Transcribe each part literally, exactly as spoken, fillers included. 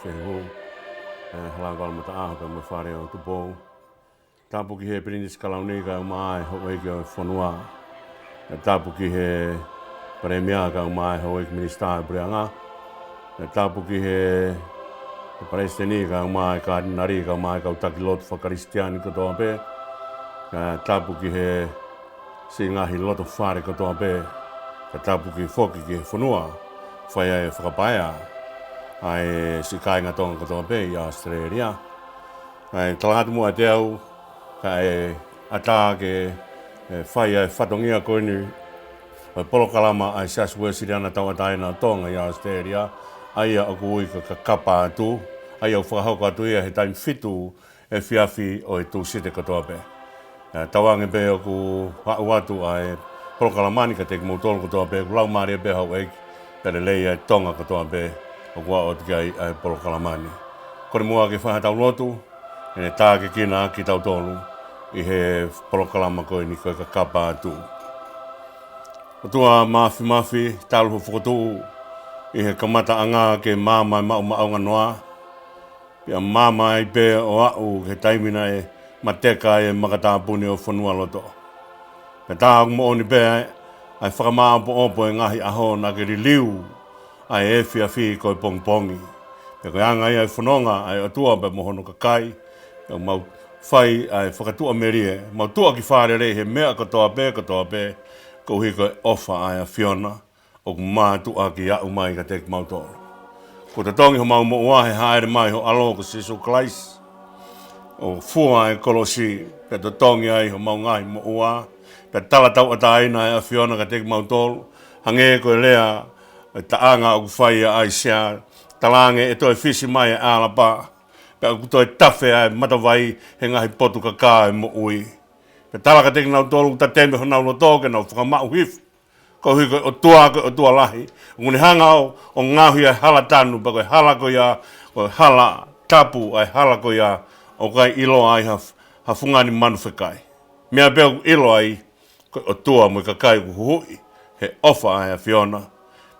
He hū, ē, Halanga Koloa Mataʻaho pea mo e Fale ʻo Tupou. Tapu ki he Pilinisi Kalauni kae ʻumaʻā e houʻeiki ʻo e fonua. Pea tapu ki he Palēmia kae ʻumaʻā e houʻeiki Minisitā ʻo e Puleʻanga. Pea tapu ki he, he Palesiteni kae ʻumaʻā e Katinali kae ʻumaʻā e kau taki lotu fakakalisitiane kotoa pē. Pea tapu ki he siʻi ngaahi loto fale kotoa pē. Pea tapu ki foki ki he fonua, fai ai e fakapaea ʻa e siʻi kāinga Tonga kotoa pē ʻi ʻAositelēlia. Kae talaatu muʻa ʻiate au, kae ʻatā ke, ē, fai ʻa e fatongia ko eni ʻo e polokalama ʻa e Siasi Uēsiliana Tauʻatāina ʻo Tonga ʻi ʻAositelēlia, ʻa ia ʻoku ui ko e Kakapa Atu, ʻa ia ʻoku fakahoko atu ia he taimi fitu efiafi ʻo e Tūsite kotoa pē. Ē, tauange pē ʻoku aʻu atu ʻa e polokalama ni kiate kimoutolu kotoa pē, ʻoku laumālie pē houʻeiki, pea lelei ʻa e Tonga kotoa pē ʻoku aʻu atu ki ai ʻa e polokalama ni. Kole muʻa ke fai haʻatau lotu, ʻe ne tākiekina kitautolu ʻi he polokalama ko eni ko e Kakapa Atu. ʻOtua Māfimafi, talu hoʻo fokotuʻu ʻi he kamataʻanga ke maama e maʻumaʻunga noa, pea maama ai pē ʻo aʻu ki he taimi naʻe mateka ai e makatāpuni ʻo e fonualoto. Pea tā ʻoku moʻoni pē ʻa e fakamāʻopoʻopo e ngaahi ʻaho naʻa ke liliu ʻa e efiafi ko e pongipongi. Pea ko e anga ia e fononga ʻa e ʻOtua pea mo hono kakai, pea mau fai ʻa e fakatuʻamelie, mau tuʻa ki fālele he meʻa kotoa pē, kotoa pē, koeʻuhi ko e ʻofa ʻa e ʻAfiona ʻoku mātuʻaki aʻu mai kiate kimautolu. Kuo totongi homau moʻua he hāʻele mai ho ʻAlo ko Sīsū Kalaisi, ʻo fua e kolosi, pea totongi ai homau ngaahi moʻua, pea tala tauʻatāina ʻa e ʻAfiona kiate kimautolu, hangē ko e lea ʻo e taʻanga ʻoku fai ʻia ʻAisea, talaange ʻe toe fisi mai e ʻalapa, pea ʻoku toe tafe ʻa e matavai he ngaahi potu kakā ʻo e moʻui. Pea tala kiate kinautolu ʻoku tateme honau loto ke nau fakamaʻu hifo, koeʻuhi ko e ʻOtua, ko e ʻOtua lahi. ʻOku ne hanga ʻo, ʻo ngaohi ʻa e hala tanu, pea ko e hala ko ia, ko e hala tapu ʻa e hala ko ia, ʻoku ʻikai ʻiloa ai ha, ha fungani manu fekai. Meʻa pē ʻoku ʻilo ai, ko e ʻOtua mo e kakai ʻoku huhuʻi he ʻofa ʻa e ʻAfiona.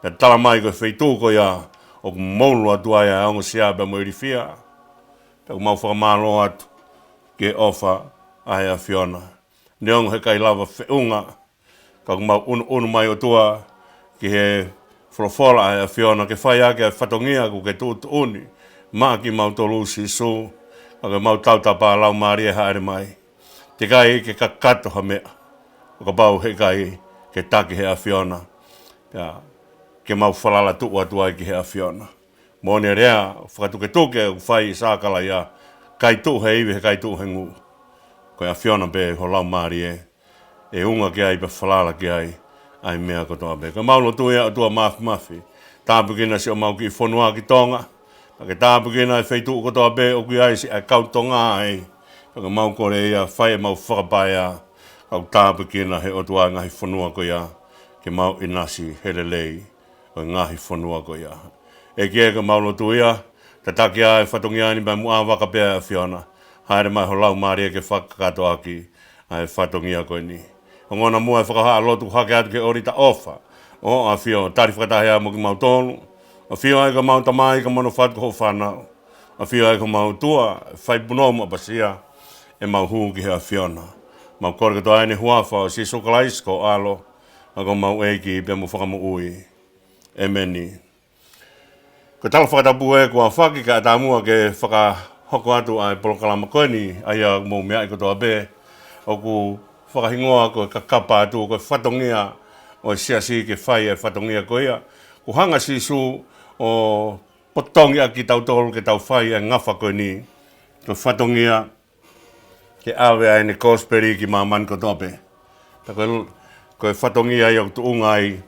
Pea tala mai ko e feituʻu ko ia ʻoku moulu atu ai ʻa e ongosia pea mo e ilifia. Pea ʻoku mau fakamālō atu ki he ʻofa ʻa e ʻAfiona. Neongo he ʻikai lava feʻunga, ka ʻoku mau ʻunuʻunu mai ʻOtua ki he folofola ʻa e ʻAfiona ke fai ʻaki ʻa e fatongia kuo ke tuʻutuʻuni maʻa kimautolu Sīsū, ka ke mau tautapa Laumālie hāʻele mai. Teʻeki ai ke kakato ha meʻa ʻo kapau heʻikai ke taki he ʻAfiona. Pea ke mau falala tuʻu atu ai ki he ʻAfiona. Moʻoni e lea fakatuketuke ʻoku fai ʻi Sakalaia, ʻikai tuʻu he ivi, he ʻikai tuʻu he ngū. Ko e ʻAfiona pē ho Laumālie ʻe unga ki ai pea falala ki ai ʻa e meʻa kotoa pē. Ko ʻemau lotu ia ʻOtua Māfimafi, tāpuekina siʻomau kiʻi fonua ki Tonga, pea ke tāpuekina e feituʻu kotoa pē ʻoku ʻi ai siʻa kau Tonga ai. Pea ke mau kole ia fai ʻemau fakapaea, kau tāpuekina he ʻOtua e ngaahi fonua ko ia, ke mau ʻinasi he lelei ʻo e ngaahi fonua ko ia. ʻEiki ē, ko ʻemau lotu ia, tataki ʻa e fatongia ni pea mo ʻāvaka pē ʻa e ʻAfiona. Hāʻele mai ho Laumālie ke fakakakato ʻaki ʻa e fatongia ko eni. Ongona muʻa e fakahā lotu hake atu ki he ʻōlita ʻofa ʻo ʻAfio, tali fakataha ia mo kimautolu. ʻAfio ʻa e ko ʻemau Tamai, ka mano fatu ko hoʻo fānau. ʻAfio ʻa e ko ʻemau ʻOtua, fai punou mo ʻapasia ʻemau hū ki he ʻAfiona. Mau kole kotoa ʻi he huafa ʻo Sīsū Kalaisi ko ho ʻAlo, ʻa ko ʻemau ʻEiki pea mo Fakamoʻui. ʻEmeni. Ko e tala fakatapu ē kuo aofaki kae ʻatā muʻa ke fakahoko atu ʻa e polokalama ko eni, ʻa ia ʻoku mou meaʻi kotoa pē, ʻoku fakahingoa ko e Kakapa Atu, ko e fatongia ʻo e siasi ke fai e fatongia ko ia. Kuo hanga Sīsū ʻo potongi ʻaki kitautolu ke tau fai e ngafa ko eni. Ko e fatongia ke ʻave ʻa ʻene kosipeli ki māmani kotoa pē. Pea ko e, ko e fatongia ia ʻoku tuʻunga ai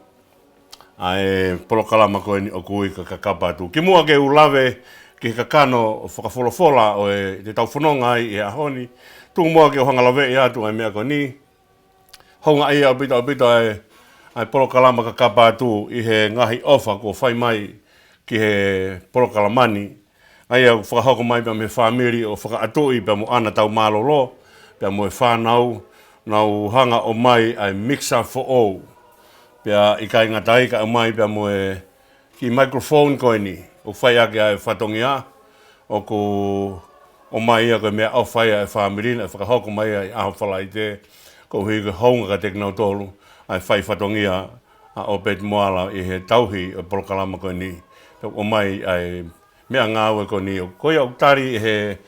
ʻa e polokalama ko eni ʻoku ui ko e Kakapa Atu. Kimuʻa ke u lave ki he kakano ʻo e fakafolofola ʻo e te tau fononga ai ʻi he ʻaho ni, tuku muʻa ke u hanga ʻo laveʻi atu ʻa e meʻa ko eni. Houngaʻia ʻaupito, ʻaupito ʻa e, ʻa e polokalama Kakapa Atu ʻi he ngaahi ʻofa kuo fai mai ki he polokalama ni. ʻA ia ʻoku fakahoko mai pea mei he fāmili ʻo Fakaʻatuʻi pea mo ʻAna Taumālōlō, pea mo e fānau, nau hanga ʻo ʻomai ʻa e mixer foʻou. Pea ʻikai ngata ai kae ʻomai pea mo e kiʻi microphone ko eni, ʻoku fai ʻaki ʻa e fatongia, ʻoku ʻomai ia ko e meʻaʻofa ia ʻa e fāmili naʻe fakahoko mai ʻi he ʻaho Falaite, koeʻuhi ko e hounga kiate kinautolu ʻa e fai fatongia ʻa ʻOpeti Moala ʻi he tauhi ʻo e polokalama ko eni. Pea ʻoku ʻomai ʻa e meʻangāue ko eni, ʻo ko ia ʻoku tali ʻe he,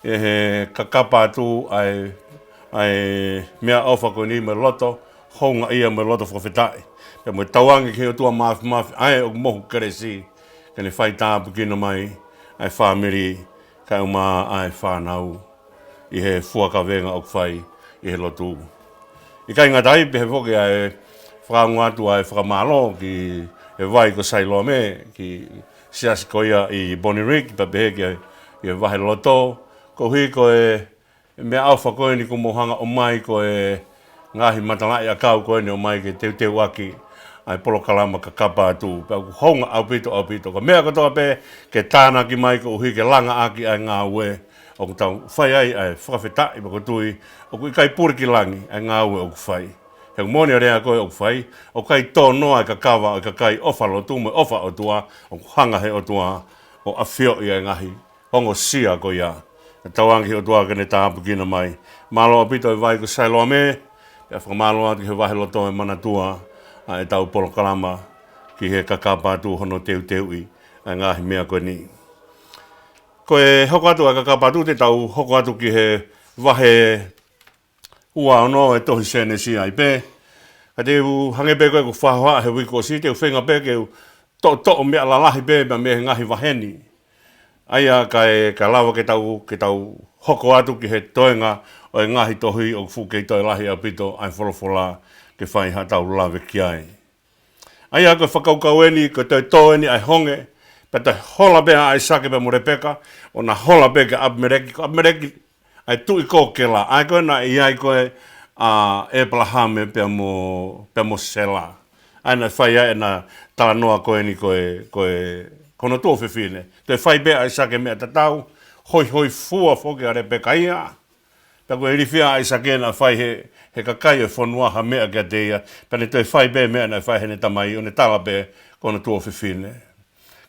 ʻe he kakapa atu ʻa e, ʻa e meʻaʻofa ko eni mo e loto houngaʻia mo e loto fakafetaʻi. Pea mo e tauange ki he ʻOtua Māfimafi, ʻa ē ʻoku mohu kelesi, ke ne fai tāpuekina mai ʻa e fāmili, kae ʻumaʻā ʻa e fānau ʻi he fua kavenga ʻoku fai ʻi he lotu. ʻIkai ngata ai, pehē foki ʻa e fakaongo atu ʻa e fakamālō ki he vai ko Sailoame, ki he siasi ko ia ʻi Bonnyrigg, pea pehē ki he, ki he vaheloto, koeʻuhi ko e meʻaʻofa ko eni kuo mou hanga ʻo ʻomai ko e ngaahi matalaʻiʻakau ko eni ʻo ʻomai ke teuteuʻaki ʻa e polokalama kakapa atu. Pea ʻoku hounga ʻaupito, ʻaupito. Ko e meʻa kotoa pē ke tānaki mai koeʻuhi ke langaʻaki ʻa e ngāue ʻoku tau fai ai ʻa e fakafetaʻi, pea ʻoku ou tui ʻoku ʻikai pule ki langi ʻa e ngāue ʻoku fai. He ʻoku moʻoni ʻa e lea ko ē ʻoku fai, ʻoku ʻikai tō noa ʻa e kakava ʻo e kakai ʻofa lotu mo e ʻofa ʻOtua, ʻoku hanga he ʻOtua ʻo ʻafioʻi ʻa e ngaahi ongosia ko ia. Tauange ki he ʻOtua ke ne tāpuekina mai. Mālō ʻaupito e vai ko Sailoame, pea fakamālō atu ki he vaheloto ʻe manatua ʻa ʻetau polokalama ki he kakapa atu hono teuteuʻi ʻa e ngaahi meʻa ko eni. Ko e hoko atu ʻa e kakapa atu te tau hoko atu ki he vahe ua ono ʻo e tohi Sēnesi ai pē. Ka te u hangē pē ko ʻeku fakahohaʻa he uike kuo ʻosi, te u feinga pē ke u toʻotoʻo meʻa lalahi pē mei he ngaahi vahe ni. ʻA ia kae, kae lava ke tau, ke tau hoko atu ki he toenga ʻo e ngaahi tohi ʻoku fuʻu kei toe lahi ʻaupito ʻa e folofola ke fai haʻatau lave ki ai. ʻA ia ko e fakakaukau eni, ko e toe tō eni ʻa e honge, pea toe hola pē ʻa ʻAisake pea mo Lepeka, ʻo na hola pē kia ʻApimeleki, ko ʻApimeleki ʻa e tuʻi ko Kela, ʻa ē ko ē naʻe ʻi ai ko ē ʻa ʻĒpalahame pea mo, pea mo Sela. ʻA ē naʻe fai ai ʻena talanoa ko eni ko e, ko e, ko hono tuofefine. Toe fai pē ʻa ʻAisake meʻa tatau, hoihoifua foki ʻa Lepeka ia. Pea ko e ilifia ʻa ʻAisake naʻe fai he, he kakai ʻo e fonua ha meʻa kiate ia, pea ne toe fai pē meʻa naʻe fai heʻene tamai, ʻo ne tala pē ko hono tuofefine.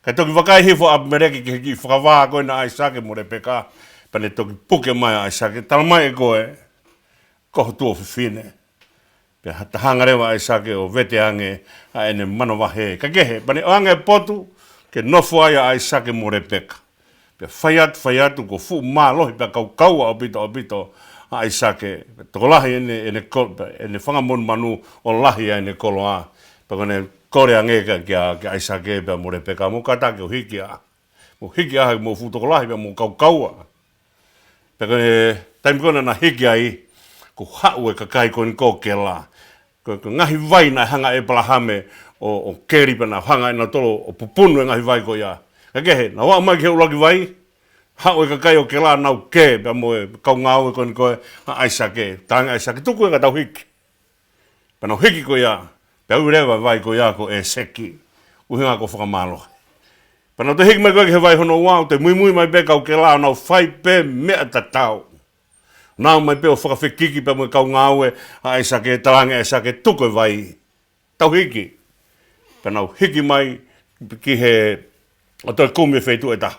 Kae toki vakai hifo ʻa ʻApimeleki ki he kiʻi fakavā ko ena ʻa ʻAisake mo Lepeka, pea ne toki puke mai ʻa ʻAisake, tala mai ʻe koe, ko ho tuofefine. Pea ha-, ta hanga leva ʻa ʻAisake ʻo vete ange ʻa ʻene manavahē. Kae kehe, pea ne ʻoange e potu ke nofo ai ʻa ʻAisake mo Lepeka. Pea fai atu, fai atu, kuo fuʻu mālohi pea kaukaua ʻaupito, ʻaupito ʻa ʻAisake. Pea tokolahi ʻene, ʻene ko-, ʻene fanga monumanu ʻo lahi ʻa ʻene koloa. Pea ko ʻene kole ange kia, kia, kia ʻAisake pea mo Lepeka, mou kātaki ʻo hiki ā. Mou hiki ā, mou fuʻu tokolahi pea mou kaukaua. Pea ko e taimi ko ē naʻa na hiki ai, kuo haʻu e kakai ko eni ko Kela. Ko e, ko e ngaahi vai naʻe hanga ʻe ʻĒpalahame ʻo, ʻo keli pea na hanga ʻe nautolu ʻo pupunu e ngaahi vai ko ia. Kae kehe, nau aʻu mai ki he ʻuluaki vai, haʻu e kakai ʻo Kela nau kē, pea mo e kau ngāue ko eni ko ē ʻa ʻAisake, tala ange ʻe ʻAisake, tuku ē ka tau hiki. Pea nau hiki ko ia, pea ui leva e vai ko ia ko ʻĒseki, ʻuhinga ko e fakamālohi. Pea nau toe hiki mai ko ē ki he vai hono ua, ʻo toe muimui mai pē kau Kela, ʻo nau fai pē meʻa tatau. Nau aʻu mai pē ʻo fakafekiki pea mo e kau ngāue ʻa ʻAisake, tala ange ʻe ʻAisake, tuku e vai. Tau hiki. Pea nau hiki mai ki he, ʻo toe kumi e feituʻu ʻe taha.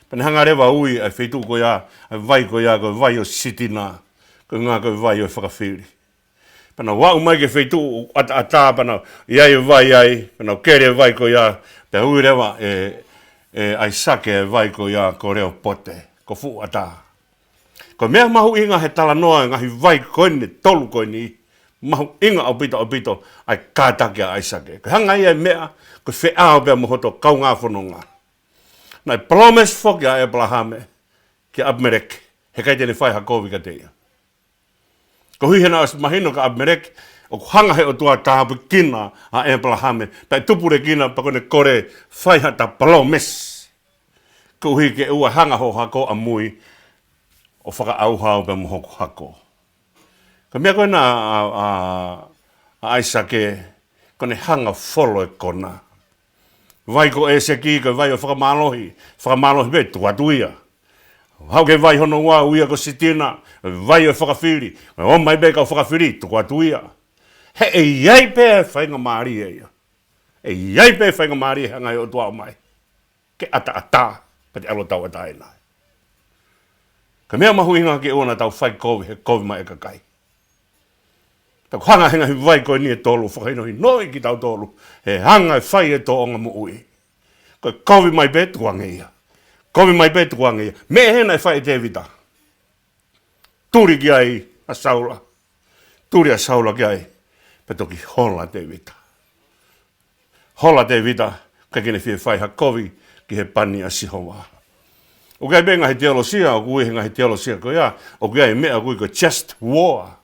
Pea ne hanga leva ʻo ui ʻa e feituʻu ko ia, ʻa e vai ko ia, ko e vai ʻo Sitina. Ko e ʻuhinga ko e vai ʻo e fakafili. Pea nau aʻu mai ki he feituʻu ʻataʻatā, pea nau ʻi ai e vai ai, pea nau keli e vai ko ia, pea ui leva ʻe, ʻe ʻAisake e vai ko ia ko Leopote, ko Fuʻu ʻAtā. Ko e meʻa mahuʻinga he talanoa e ngaahi vai ko eni ʻe tolu ko eni, mahuʻinga ʻaupito, ʻaupito ʻa e kātaki ʻa ʻAisake. Ko e hanga ia e meʻa, ko e feʻao pea mo hoto kaungā fononga. Naʻe palōmesi foki ʻa ʻĒpalahame kia ʻApimeleki, heʻikai te ne fai ha kovi kiate ia. Koeʻuhi he naʻe ʻosi mahino kia ʻApimeleki, ʻoku hanga he ʻOtua ʻo tāpuekina ʻa ʻĒpalahame, pea ʻe tupulekina pea ko ʻene kole fai haʻata palōmesi. Koeʻuhi ke ʻoua ʻe hanga ho hako ʻamui ʻo fakaʻauha au pea mo hoku hako. Ko e meʻa ko ena ʻa, ʻa, ʻa ʻAisake, ko ʻene hanga folo e kona. Vai ko ʻĒseki, ko e vai ʻo e fakamālohi, fakamālohi pē, tuku atu ia. Haʻu ki he vai hono ua, ui ia ko Sitina, vai ʻo e fakafili, ʻomai pē kau fakafili, tuku atu ia. He ʻe ʻi ai pē faingamālie ia. ʻE ʻi ai pē faingamālie hanga he ʻOtua ʻo ʻomai. ke ʻataʻatā, pea te ʻalu ʻo tauʻatāina. Ko e meʻa mahuʻinga ke ʻoua naʻa tau fai kovi, he kovi mai e kakai. Pea ʻoku hanga he ngaahi vai ko eni ʻe tolu ʻo fakahinohinoʻi kitautolu, he hanga ʻe fai e tōʻonga moʻui. Ko e kovi mai pē tukuange ia. Kovi mai pē tukuange ia. Meʻa ʻe hena ʻe fai ʻe Tēvita. Tuli ki ai ʻa Saula. Tuli ʻa Saula ki ai. Pea toki hola ʻa Tēvita. Hola ʻa Tēvita, ʻikai ke ne fie fai ha kovi ki he pani ʻa Sihova. ʻOku ʻi ai pē ngaahi teolosia, ʻoku ui he ngaahi teolosia ko ia, ʻoku ʻi ai meʻa ʻoku ui ko e just war.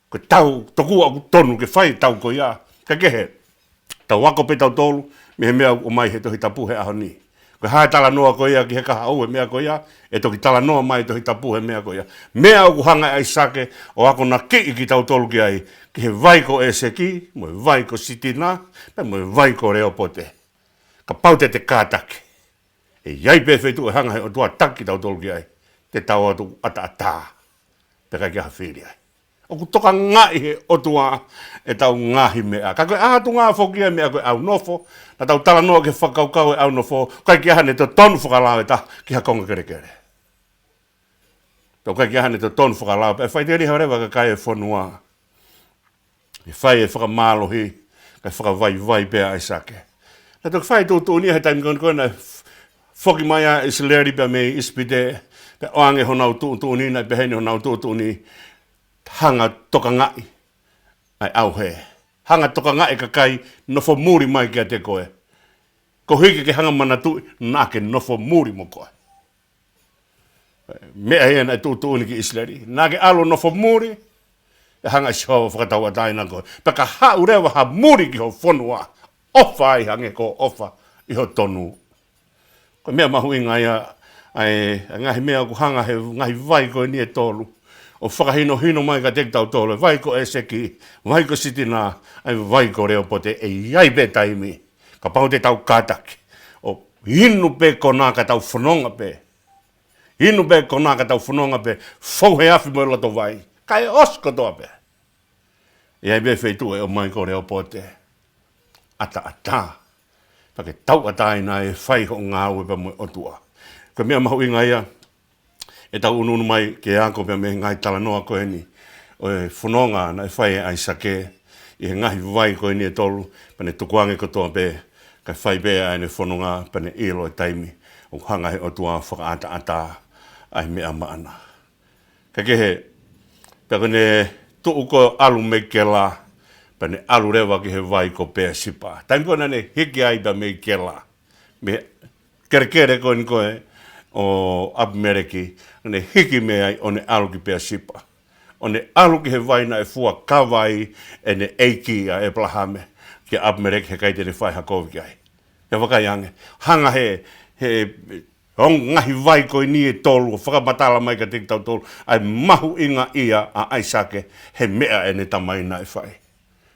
Ko e tau, tokua ʻoku tonu ke fai e tau ko ia. Ka kehe, tau ako pē tautolu, mei he meʻa ʻoku ʻomai he Tohi Tapu he ʻaho ni. Ko e hā e talanoa ko ia ki he kahaʻu he meʻa ko ia, ʻe toki talanoa mai Tohi Tapu he meʻa ko ia. Meʻa ʻoku hanga ʻe ʻAisake ʻo akonakiʻi kitautolu ki ai, ki he vai ko ʻEseki, mo e vai ko Sitina, pea mo e vai ko Leopote. Kapau te te kātaki, ʻe ʻi ai pē feituʻu ʻe hanga he ʻOtua ʻo taki kitautolu ki ai, te tau ō atu ʻo ʻataʻatā, pea ʻikai ke ʻi ai ha fili ai. ʻOku tokangaʻi he ʻOtua ʻetau ngaahi meʻa. Ka ko e ʻātunga foki ia e meʻa ko e ʻaunofo, naʻa tau talanoa ki he fakakaukau e ʻaunofo, ʻikai ke ʻi ai haʻane totonu fakalao ʻe taha ki ha konga kelekele. Pea ʻikai ke ʻi ai haʻane totonu fakalao, pea ʻe faʻiteliha leva e kakai e fonua. ʻE fai e fakamālohi, kae fakavaivai pē ʻa ʻAisake. Naʻe toki fai e tuʻutuʻuni he taimi ko eni ko ē naʻe f-, foki mai ʻa ʻIsileli pea mei ʻIsipite, pea ʻoange honau tuʻutuʻuni, naʻe peheni honau tuʻutuʻuni, hanga ʻo tokangaʻi ʻa e ʻauhē. Hanga ʻo tokangaʻi e kakai nofo muli mai kiate koe. Koeʻuhi ke ke hanga ʻo manatuʻi naʻa ke nofo muli mo koe. Meʻa ia naʻe tuʻutuʻuni ki ʻIsileli. Naʻa ke ʻalu ʻo nofo muli, ʻe hanga ʻe Sihova ʻo fakatauʻatāina koe. Pea ka haʻu leva ha muli ki ho fonua, ʻofa ai hangē ko hoʻo ʻofa ʻi ho tonu. Ko e meʻa mahuʻinga ia, ʻa e, ʻa e ngaahi meʻa ʻoku hanga he ngaahi vai ko eni ʻe tolu ʻo fakahinohino mai kiate kitautolu, e vai ko ʻEseki, vai ko Sitina, ʻa e vai ko Leopote, ʻe ʻi ai pē taimi, kapau te tau kātaki, ʻo inu pē konā ka tau fononga pē. Inu pē konā ka tau fononga pē, fou he afi mo e loto vai. Kae ʻosi kotoa pē. ʻE ʻi ai pē feituʻu ʻe ʻomai ko Leopote. ʻAtaʻatā. Pea ke tauʻatāina ʻe fai hoʻo ngāue pea mo e ʻOtua. Ko e meʻa mahuʻinga ia, ʻetau ʻunuʻunu mai ke ako pea mei he ngaahi talanoa ko eni ʻo e fononga naʻe fai ʻe ʻAisake ʻi he ngaahi vai ko eni ʻe tolu, pea ne tukuange kotoa pē, kae fai pē ʻa ʻene fononga, pea ne ʻilo e taimi ʻoku hanga he ʻOtua ʻo fakaʻataʻatā ʻa e meʻa maʻana. Ka kehe, pea ko ʻene tuʻu ko ē ʻo ʻalu mei Kela, pea ne ʻalu leva ki he vai ko Peasipa. Taimi ko ē naʻa ne hiki ai pea mei Kela, mei he kelekele ko eni ko ē ʻo ʻApimeleki, naʻa ne hiki mei ai ʻo ne ʻalu ki Peasipa. ʻO ne ʻalu ki he vai naʻe fuakava ai ʻene ʻeiki ʻa ʻEpalahame kia ʻApimeleki, heʻikai te ne fai ha kovi ki ai. Pea vakai ange, hanga he, he ʻo e ngaahi vai ko eni ʻe tolu ʻo fakamatala mai kiate kitautolu ʻa e mahuʻinga ia ʻa ʻAisake he meʻa ʻene tamai naʻe fai.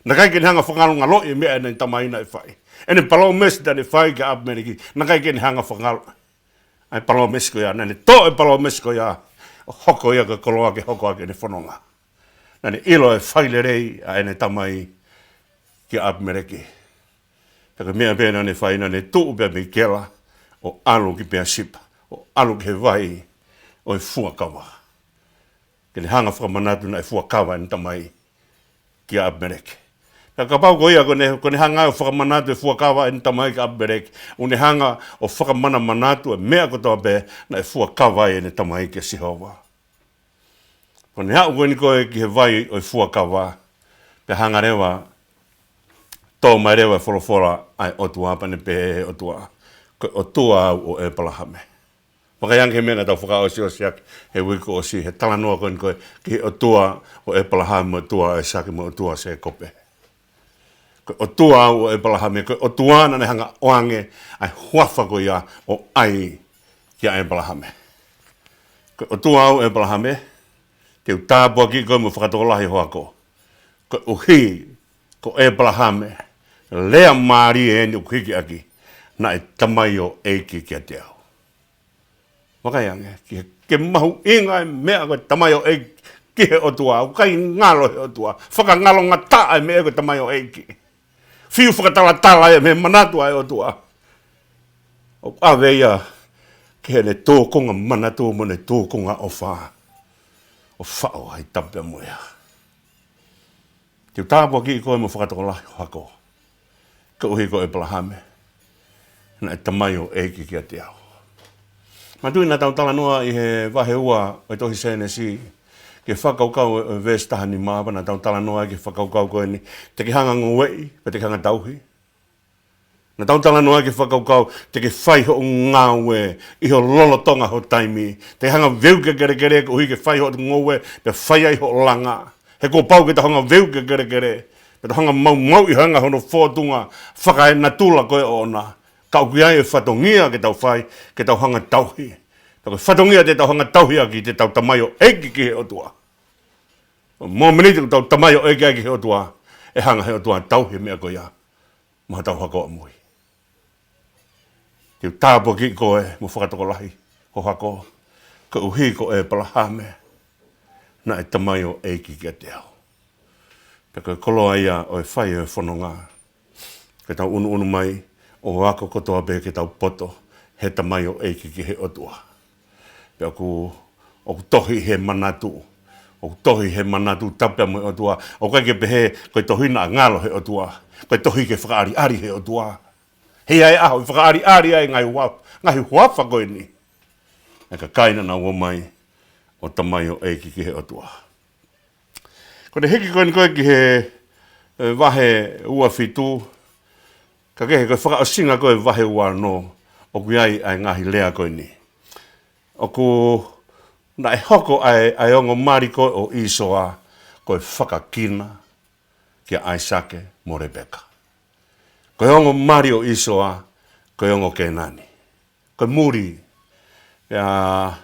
Naʻe ʻikai ke ne hanga ʻo fakangalongaloʻi e meʻa ʻene tamai naʻe fai. ʻEne palōmesi naʻa ne fai kia ʻApimeleki, naʻe ʻikai ke ne hanga ʻo fakangalo ʻa e palōmesi ko ia, naʻa ne toʻo e palōmesi ko ia, ʻo hoko ia ko e koloa ke hoko ʻaki ʻene fononga. Naʻa ne ʻilo e failelei ʻa ʻene tamai kia ʻApimeleki. Pea ko e meʻa pē naʻa ne fai, naʻa ne tuʻu pē mei Kela ʻo ʻalu ki Peasipa, ʻo ʻalu ki he vai ʻo e fuakava. Ke ne hanga ʻo fakamanatu naʻe fuakava ʻene tamai kia ʻApimeleki. Pea kapau ko ia, ko ʻene, ko ʻene hanga ʻo fakamanatu e fuakava ʻene tamai kia ʻApimeleki, ʻoku ne hanga ʻo fakamanamanatu e meʻa kotoa pē naʻe fuakava ai ʻene tamai kia Sihova. Ko ʻene aʻu ko eni ko ē ki he vai ʻo e fuakava, pea hanga leva, tō mai leva e folofola ʻa e ʻOtua, pea ne pehē ʻe he ʻOtua, ko e ʻOtua au ʻo ʻEpalahame. Vakai ange ki he meʻa naʻa tau fakaʻosiʻosi ʻaki he uike kuo ʻosi, he talanoa ko eni ko ē ki he ʻOtua ʻo ʻEpalahame, ʻOtua ʻo ʻAisake, mo e ʻOtua ʻo Sēkope. Ko e ʻOtua au ʻo ʻEpalahame, ko e ʻOtua naʻa ne hanga ʻo ʻoange ʻa e huafa ko ia ʻo ʻai kia ʻEpalahame. Ko e ʻOtua au ʻo ʻEpalahame, te u tāpuakiʻi koe mo fakatokolahi ho ako. Koeʻuhi ko ʻEpalahame, lea mālie eni ʻoku hiki ʻaki, naʻe tamaioʻeiki kiate au. Vakai ange, ki he, ki he mahuʻinga e meʻa ko e tamaioʻeiki ki he ʻOtua, ʻoku ʻikai ngalo he ʻOtua, fakangalongataʻa e meʻa ko e tamaioʻeiki. Fiu fakatalatala ia mei he manatu ʻa e ʻOtua. ʻOku ʻave ia ki heʻene tōkunga manatu mo ʻene tōkunga ʻofa ʻo faʻo ai tapu pea mo e ʻea. Te u tāpuakiʻi koe mo fakatokolahi ho hako, koeʻuhi ko ʻĒpalahame naʻe tamaioʻeiki kiate au. Manatuʻi naʻa tau talanoa ʻi he vahe ua ʻo e tohi Sēnesi, ki he fakakaukau ʻo e veesi taha nima, pea naʻa tau talanoa ki he fakakaukau ko eni, te ke hanga ngoueʻi, pea te ke hanga tauhi. Naʻa tau talanoa ki he fakakaukau, te ke fai hoʻo ngāue ʻi ho lolotonga ho taimi. Te ke hanga veuki e kelekele koeʻuhi ke fai hoʻo ngoue, pea fai ai hoʻo langa. He kuo pau ke tau hanga veuki e kelekele, pea tau hanga maumauʻi ʻi he anga hono fōtunga fakaenatula ko ē ʻoʻona. Ka ʻoku ʻi ai e fatongia ke tau fai, ke tau hanga tauhi. Pea ko e fatongia te tau hanga tauhi ʻaki, te tau tamaioʻeiki ki he ʻOtua. Mōmeniti ʻoku tau tamaioʻeiki ai ki he ʻOtua, ʻe hanga he ʻOtua ʻo tauhi e meʻa ko ia maʻa hotau hako ʻamui. Te u tāpuakiʻi koe mo fakatokolahi ho hako, koeʻuhi ko ʻĒpalahame naʻe tamaioʻeiki kiate au. Pea ko e koloa ia ʻo e fai ʻo e fononga, ke tau ʻunuʻunu mai ʻo ako kotoa pē ke tau poto he tamaioʻeiki ki he ʻOtua. Pea ʻoku, ʻoku tohi he manatu, ʻoku tohi he manatu tapu pea mo e ʻOtua. ʻOku ʻikai ke pehē ko e tohi naʻa ngalo he ʻOtua, ko e tohi ke fakaʻaliʻali he ʻOtua. He ʻi ai e ʻaho ʻe fakaʻaliʻali ai e ngaahi huafa, ngaahi huafa ko eni ʻa e kakai naʻa nau ō mai ʻo tamaioʻeiki ki he ʻOtua. Ko ʻene hiki ko eni ko ē ki he, e, vahe ua fitu, ka kehe ko e fakaʻosinga ko ē vahe ua ono, ʻoku ʻi ai ʻa e ngaahi lea ko eni. ʻOku, naʻe hoko ʻa e, ʻa e ongo mali ko ē ʻo ʻĪsoa ko e fakakina kia ʻAisake mo Lepeka. Ko e ongo mali ʻo ʻĪsoa ko e ongo Kēnani. Ko e muli. Pea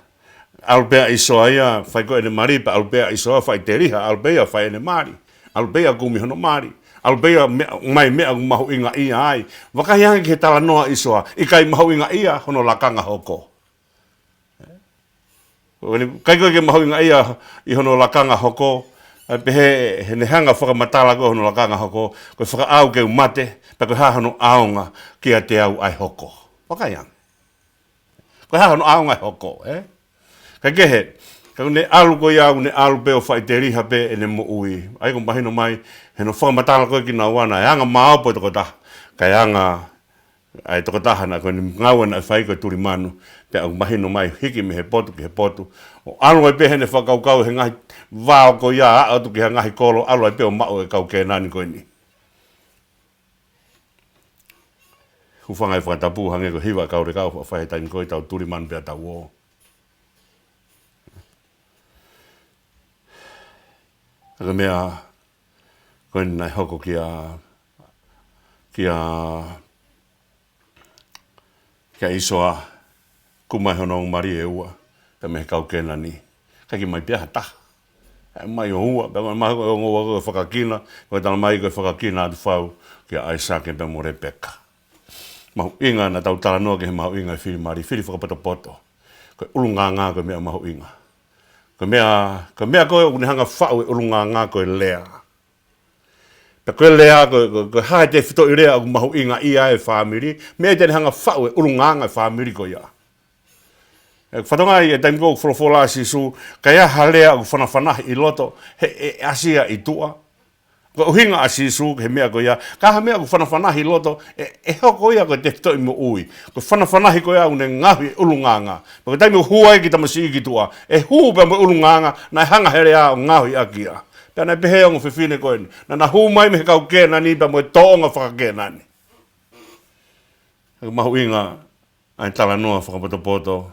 ʻalu pē ʻa ʻĪsoa ia, fai ko ē ʻene mali, pea ʻalu pē ʻa ʻĪsoa, fai teliha, ʻalu pē ia, fai ʻene mali. ʻAlu pē ia, kumi hono mali. ʻAlu pē ia, meʻa, mai meʻa ʻoku mahuʻingaʻia ai. Vakai ange ki he talanoa ʻa ʻĪsoa, ʻikai mahuʻingaʻia hono lakanga hoko. ʻOku ʻikai ko ē ke mahuʻingaʻia ʻi hono lakanga hoko, ʻa e pehē heʻene hanga fakamatala ko ē hono lakanga hoko, ko e fakaʻau ke u mate, pea ko e hā hono ʻaonga kiate au ʻa e hoko. Vakai ange. Ko e hā hono ʻaonga e hoko, ē? Ka kehe, ka ʻoku ne ʻalu ko ia, ʻoku ne ʻalu pē ʻo fai teliha pē ʻene moʻui. ʻA ia ʻoku mahino mai, heʻene fakamatala ko ē kinaua naʻe anga maopo e tokotaha, kae anga ʻa e tokotaha naʻe ko eni ngāue naʻe fai ko e tulimanu, pea ʻoku mahino mai hiki mei he potu ki he potu. ʻO ʻalu ai pē heʻene fakakaukau he ngaahi vao ko ia, aʻu atu ki he ngaahi kolo, ʻalu ai pē ʻo maʻu e kau Kēnani ko eni. Hūfanga he fakatapu hangē ko e hiva ʻa e kau leka ʻoku faʻa fai he taimi ko ē, tau tulimanu pea tau ō. Ka ko e meʻa ko eni naʻe hoko kia, kia, kia ʻĪsoa, kumi mai hono ongo mali ʻe ua, pea mei he kau Kēnani. ʻIkai ke ʻomai pē ha taha. ʻOmai ʻo ua, pea ʻomai ko e ongo ua ko e fakakina, ko e talamai ko e fakakina atu fau kia ʻAisake pea mo Lepeka. Mahuʻinga naʻa tau talanoa ki he mahuʻinga e fili mali, fili fakapotopoto. Ko e ʻulungaanga ko e meʻa mahuʻinga. Ko e meʻa, ko e meʻa ko ē ʻoku ne hanga faʻu e ʻulungaanga ko e lea. Pea ko e lea, ko, ko, ko e hā e tefitoʻi lea ʻoku mahuʻingaʻia ai e fāmili, meʻa ia te ne hanga faʻu e ʻulungaanga e fāmili ko ia. ʻE fatongia ʻi he taimi ko ē ʻoku folofola ʻa Sīsū, ka ʻi ai ha lea ʻoku fanafanahi ʻi loto, he, ʻe, ʻe ʻasi ia ʻi tuʻa. Ko e ʻuhinga ʻa Sīsū ki he meʻa ko ia, ka ʻi ai ha meʻa ʻoku fanafanahi ʻi loto, ʻe, ʻe hoko ia ko e tefitoʻi moʻui. Ko e fanafanahi ko ia ʻoku ne ngaohi e ʻulungaanga. Pea ko e taimi ʻoku hū ai e kiʻi tamasiʻi ki tuʻa, ʻe hū pea mo e ʻulungaanga naʻe hanga he lea ʻo ngaohi ʻaki ia. Pea naʻe pehē ʻa e ongo fefine ko eni, naʻa na hū mai mei he kau Kēnani pea mo e tōʻonga faka-Kēnani. ʻOku mahuʻinga ʻa e talanoa fakapotopoto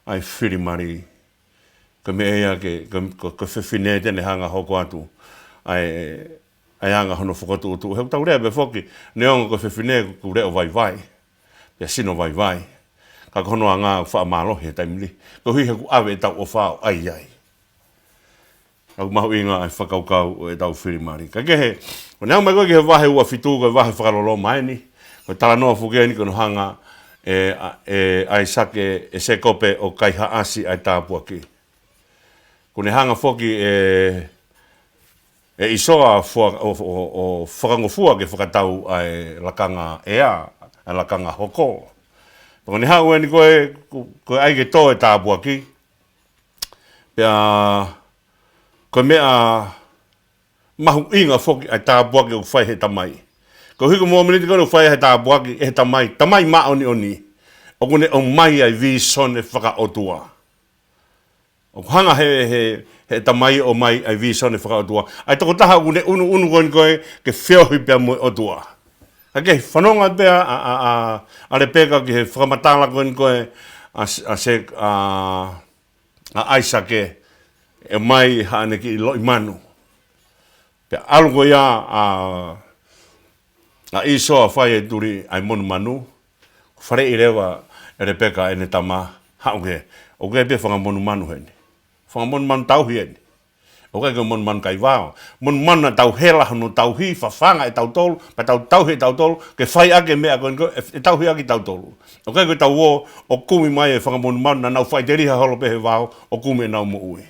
ʻa e fili mali. Ko e meʻa ia ke, ko, ko, ko e fefine te ne hanga hoko atu ʻa e, ʻa e anga hono fokotuʻutuʻu. He ʻoku tau lea pē foki, neongo ko e fefine ʻoku leʻo vaivai, pea sino vaivai, ka ko hono anga ʻoku faʻa mālohi he taimi ni, koeʻuhi he ʻoku ʻave ʻetau ʻofa ʻo ʻai ai. ʻOku mahuʻinga ʻa e fakakaukau ʻo ʻetau fili mali. Ka kehe, ʻo ne aʻu mai ko ē ki he vahe ua fitu, ko e vahe fakaloloma eni. Ko e talanoa foki eni ko hono hanga ʻe, ʻa, ʻe ʻAisake, ʻe Sēkope ʻo kaihaʻasi ʻa e tāpuaki. ʻOku ne hanga foki ʻe, ʻe ʻĪsoa fua-, ʻo, ʻo, ʻo fakangofua ke fakatau ʻa e lakanga ʻea, ʻa e lakanga hoko. Pea ko ʻene haʻu eni ko ē, ko, ko e ʻai ke tō e tāpuaki. Pea ko e meʻa mahuʻinga foki ʻa e tāpuaki ʻoku fai he tamai. Koeʻuhi ko e mōmeniti ko ē ʻoku fai he tāpuaki, ʻe he tamai, tamai māʻoniʻoni. ʻOku ne ʻomai ʻa e vīsone fakaʻotua. ʻOku hanga he, he, he tamai ʻo ʻomai ʻa e vīsone fakaʻotua. ʻA e tokotaha ʻoku ne ʻunuʻunu ko eni ko ē ke feohi pea mo e ʻOtua. Ka ke fanongo pē ā, ʻa, ʻa, ʻa, ʻa Lepeka ki he fakamatala ko eni ko ē, ʻa, ʻa se, ʻa, ʻa ʻAisake, ʻe ʻomai haʻane kiʻi loʻimanu. Pea ʻalu ko ia ʻa, ʻa ʻĪsoa ʻo fai e tuli ʻa e monumanu, faleʻi leva ʻe Lepeka ʻene tama, haʻu ke, ʻoku ʻi ai pē fanga monumanu heni. Fanga monumanu tauhi eni. ʻOku ʻikai ko e monumanu kaivao. Monumanu naʻa tau hela hono tauhi, fafanga ʻe tautolu, pea tau tauhi ʻe tautolu, ke fai ʻaki e meʻa ko eni ko ē, ʻe, ʻe tauhi ʻaki tautolu. ʻOku ʻikai ko e tau ō, ʻo kumi mai e fanga monumanu naʻa nau faʻiteliha holo pē he vao, ʻo kumi ʻenau moʻui.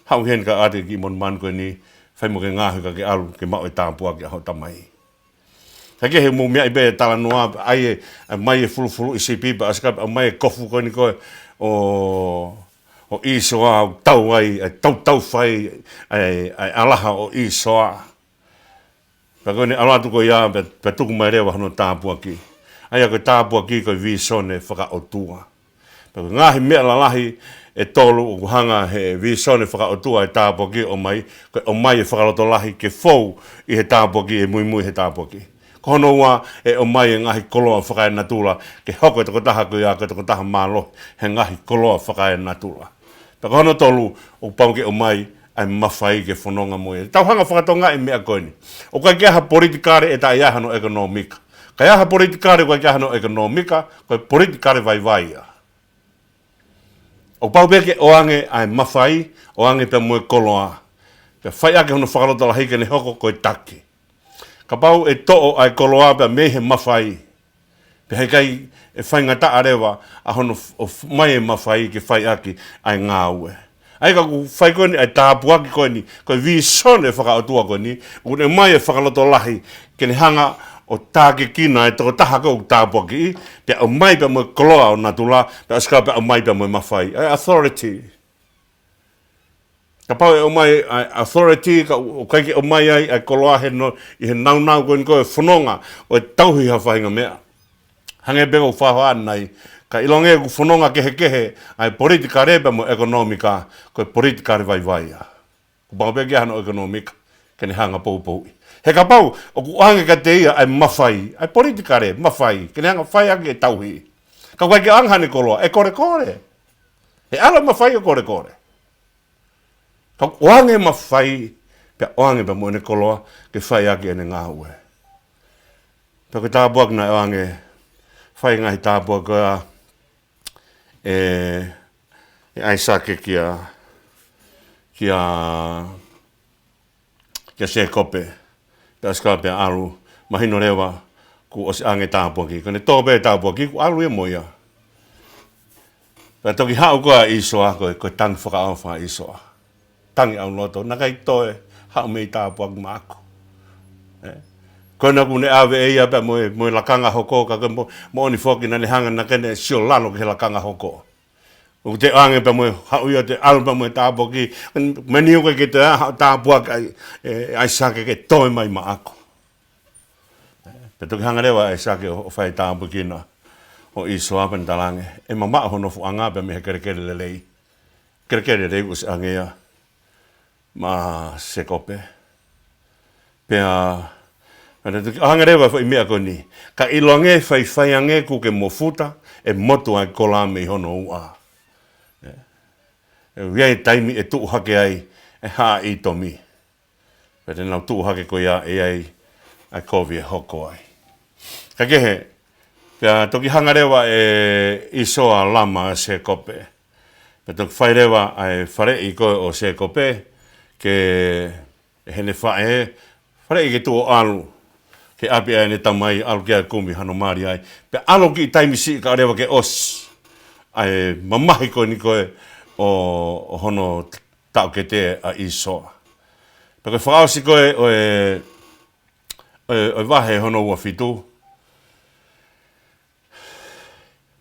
Haʻu heni ka ʻoatu e kiʻi monumanu ko eni, fai mo ke ngaohi ka ke ʻalu, ke maʻu e tāpuaki ʻa hoʻo tamai. Ka ke he mou meaʻi pē e talanoa, ʻai e, ʻomai e fulufuluʻi sipi, pea ʻosi ka pea ʻomai e kofu ko eni ko ē ʻo, ʻo ʻĪsoa, ʻoku tau ai, ʻa e tautau fai, ʻa e, ʻa e ʻalaha ʻo ʻĪsoa. Pea ko ʻene ʻalu atu ko ia, pea, pea tuku mai leva hono tāpuaki. ʻA ia ko e tāpuaki ko e vīsone fakaʻotua. Pea ko e ngaahi meʻa lalahi ʻe tolu ʻoku hanga he vīsone fakaʻotua e tāpuaki ʻo ʻomai, ko e ʻomai e fakalotolahi ke fou ʻi he tāpuaki, ʻe muimui he tāpuaki. Ko hono ua, ʻe ʻomai e ngaahi koloa fakaenatula, ke hoko e tokotaha ko ia ko e tokotaha mālohi he ngaahi koloa fakaenatula. Pea ko hono tolu, ʻoku pau ke ʻomai ʻa e mafai ke fononga mo ia. Tau hanga fakatonga e meʻa ko eni. ʻOku ʻikai ke ʻi ai ha politikale ʻe taʻe ʻi ai hano ʻekonōmika. Ka ʻi ai ha politikale ʻoku ʻikai ke ʻi ai hano ʻekonōmika, ko e politikale vaivai ia. ʻOku pau pē ke ʻoange ʻa e mafai, ʻoange pea mo e koloa. Pea fai ʻaki hono fakalotolahi ke ne hoko ko e taki. Kapau ʻe toʻo ʻa e koloa pea mei he mafai, pea heʻikai ʻe faingataʻa leva ʻa hono f-, ʻo f-, ʻomai e mafai ke fai ʻaki ʻa e ngāue. ʻA ia ka ʻoku fai ko eni ʻa e tāpuaki ko eni, ko e vīsone fakaʻotua ko eni, ʻoku ne ʻomai e fakalotolahi ke ne hanga ʻo tākiekina e tokotaha ko ē ʻoku tāpuakiʻi, pea ʻomai pea mo e koloa ʻo natula, pea ʻosi ka pea ʻomai pea mo e mafai. ʻA e authority. Kapau ʻe ʻomai ʻa e authority, ka ʻoku ʻikai ke ʻomai ai ʻa e koloa he nau-, ʻi he naunau ko eni ko e fononga ʻo e tauhi ha faʻahinga meʻa. Hangē pē ko e fakahoa nai, ka ʻilonga ʻoku fononga kehekehe ʻa e politikale pea mo e ʻekonōmika, ko e politikale vaivai ia. ʻOku pau pē ke ʻi ai hano ʻekonōmika, ke ne hanga poupouʻi. He kapau ʻoku ʻoange kiate ia ʻa e mafai, ʻa e politikale, mafai, ke ne hanga fai ʻaki e tauhi. Ka ʻoku ʻikai ke ʻoange haʻane koloa, ʻe kolekole. ʻE ʻalu e mafai ʻo kolekole. Ka ʻoange mafai, pea ʻoange pea mo ʻene koloa, ke fai ʻaki ʻene ngāue. Pea ko e tāpuaki naʻe ʻoange, fai ngaahi tāpuaki ko ia ʻe, ʻe ʻAisake kia, kia, kia Sēkope. Pea ʻosi ka pea ʻalu, mahino leva, kuo ʻosi ʻoange tāpuaki. Ko ʻene tō pē tāpuaki, kuo ʻalu ia mo ia. Pea toki haʻu ko ē ʻa ʻĪsoa, ko e, ko e tangi fakaʻofa ʻa ʻĪsoa. Tangi ʻauloto, naʻe ʻikai toe, haʻu mei tāpuaki maʻaku. ʻE? Ko ena kuo ne ʻave ʻe ia pea mo e, mo e lakanga hoko, ka ko e mo, moʻoni foki naʻa ne hanga naʻa ke ne sio lalo ki he lakanga hoko. ʻOku te ʻoange pea mo e, haʻu ia te ʻalu pea mo e tāpuaki, meni uke ke te ʻa, haʻu tāpuaki ai, ʻe, ʻAisake ke toe mai maʻaku. Pea toki hanga leva ʻAisake ʻo, ʻo fai tāpuekina ʻo ʻĪsoa pea ne talaange, ʻe mamaʻo hono nofoʻanga pea mei he kelekele lelei. Kelekele lelei kuo ʻosi ʻoange ia maʻa Sēkope. Pea, pea ne toki ʻoange leva e foʻi meʻa ko eni. Ka ʻilonga ʻe faifai ange kuo ke mofuta, ʻe motu ʻa e kola mei hono uʻa. ʻE, ʻe ʻi ai e taimi ʻe tuʻu hake ai, ʻe haʻa ʻi tomi. Pea te nau tuʻu hake ko ia ʻe ʻi ai ʻa e kovi ʻe hoko ai. Ka kehe, pea toki hanga leva ʻe ʻĪsoa ʻo lama ʻa Sēkope. Pea toki fai leva ʻa e faleʻi ko ē ʻo Sēkope, ke ʻe heʻene faʻē, faleʻi ke tuʻu ʻo ʻalu, ke ʻapi ʻa ʻene tamai ʻalu ke ʻai kumi hano mali ai. Pea ʻalu kiʻi taimi siʻi kae ʻoua leva ke ʻosi ʻa e mamahi ko eni ko ē ʻo, ʻo hono taʻokete ʻa ʻĪsoa. Pea ko e fakaʻosi ko ē ʻo e, ʻo e, ʻo e vahe hono ua fitu.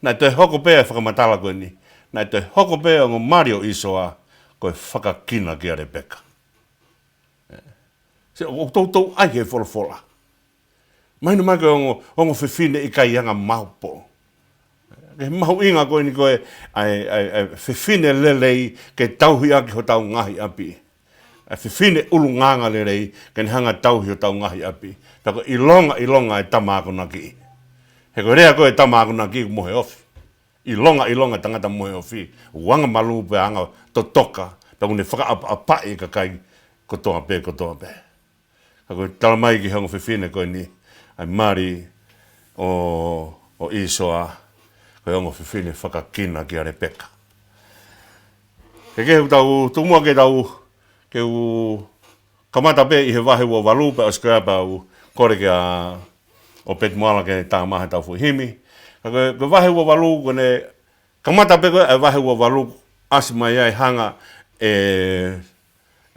Naʻe toe hoko pē e fakamatala ko eni. Naʻe toe hoko pē e ongo mali ʻo ʻĪsoa ko e fakakina kia Lepeka. Sio, ʻoku toutou ʻai he folofola. Mahino mai ko e ongo, ongo fefine ʻikai anga maopo. Ko e mahuʻinga ko eni ko e, ʻa e, ʻa e, ʻa e fefine lelei ke tauhi ʻaki hotau ngaahi ʻapi. ʻA e fefine ʻulungaanga lelei ke ne hanga tauhi hotau ngaahi ʻapi. Pea ko e ʻilonga, ʻilonga e tama akonaki. He ko e lea ko e tama akonaki ʻoku mohe ofi. ʻIlonga, ʻilonga tangata mohe ofi, ʻoku anga malū pea anga totoka, pea ʻoku ne fakaʻapaʻapaʻi e kakai kotoa pē, kotoa pē. Ka ko e talamai ki he ongo fefine ko eni, ʻa e mali ʻo, ʻo ʻĪsoa, ko e ongo fefine fakakina kia Lepeka. Ke ke tau, tomuʻa ke tau, ke u kamata pē ʻi he vahe ua valu pea ʻosi ko ia pea u kole kia ʻOpeti Moala ke tā mai haʻatau foʻi himi. Ka ko e, ko e vahe ua valu, ko ʻene kamata pē ko e vahe ua valu, ʻasi mai ai hanga ʻe,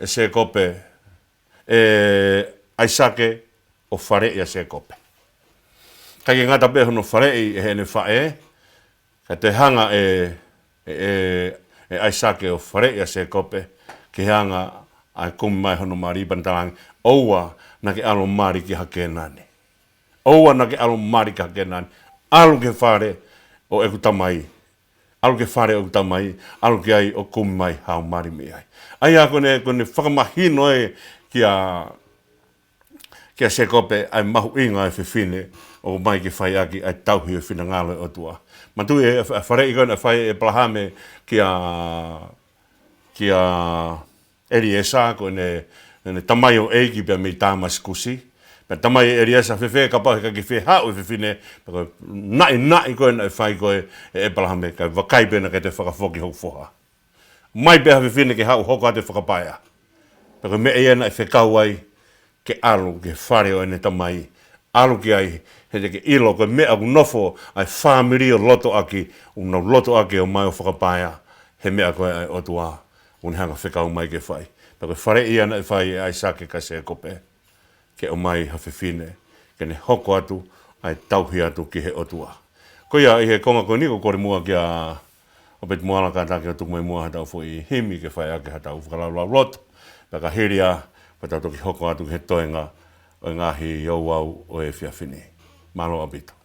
ʻe Sēkope, ʻe ʻAisake ʻo faleʻi ʻa Sēkope. ʻIkai ke ngata pē hono faleʻi ʻe heʻene faʻē, ka toe hanga ʻe, ʻe, ʻe, ʻe ʻAisake ʻo faleʻi ʻa Sēkope, ki he anga ʻa e kumi mai hono mali pea ne talaange, ʻoua naʻa ke ʻalu ʻo mali ki ha Kēnani. ʻOua naʻa ke ʻalu ʻo mali ki ha Kēnani. ʻAlu ki he fale ʻo ʻeku tamai. ʻAlu ki he fale ʻo ʻeku tamai. ʻAlu ki ai ʻo kumi mai haʻo mali mei ai. ʻA ia ko ʻene, ko ʻene fakamahino ē kia kia Sēkope ʻa e mahuʻinga e fefine ʻoku ʻomai ke fai ʻaki ʻa e tauhi e finangalo e ʻOtua. Manatuʻi e, e faleʻi ko ē naʻe fai ʻe ʻEpalahame kia, kia ʻEliesa ko ʻene, ʻene tamai ʻo ʻeiki pea mei Tāmasikusi. Pea talamai ʻe ʻEliesa fēfē kapau he ʻikai ke fie haʻu e fefine, pea ko e naʻinaʻi ko ē naʻe fai ko ē ʻe ʻEpalahame, kae vakai pē naʻa ke toe fakafoki hoku foha. ʻOmai pē ha fefine ke haʻu hoko atu e fakapaea. Pea ko e meʻa ia naʻe fekau ai ke ʻalu ki he fale ʻo ʻene tamai. ʻAlu ki ai, he te ke ʻilo ko e meʻa ʻoku nofo ai e fāmili ʻo loto ʻaki, ʻoku nau loto ʻaki ʻo ʻomai ʻo fakapaea, he meʻa ko ē ʻa e ʻOtua, ʻoku ne hanga fekau mai ke fai. Pea ko e faleʻi ia naʻe fai ʻe ʻAisake kia Sēkope. Ke ʻomai ha fefine, ke ne hoko atu, ʻa e tauhi atu ki he ʻOtua. Ko ia ʻi he konga ko eni ʻoku ou kole muʻa kia ʻOpeti Moala kātaki ʻo tuku mai muʻa haʻatau foʻi himi ke fai ʻaki haʻatau fakalaulauloto. Pea ka hili ia, pea tau toki hoko atu ki he toenga ʻo e ngaahi ouau ʻo e efiafi ni. Mālō ʻaupito.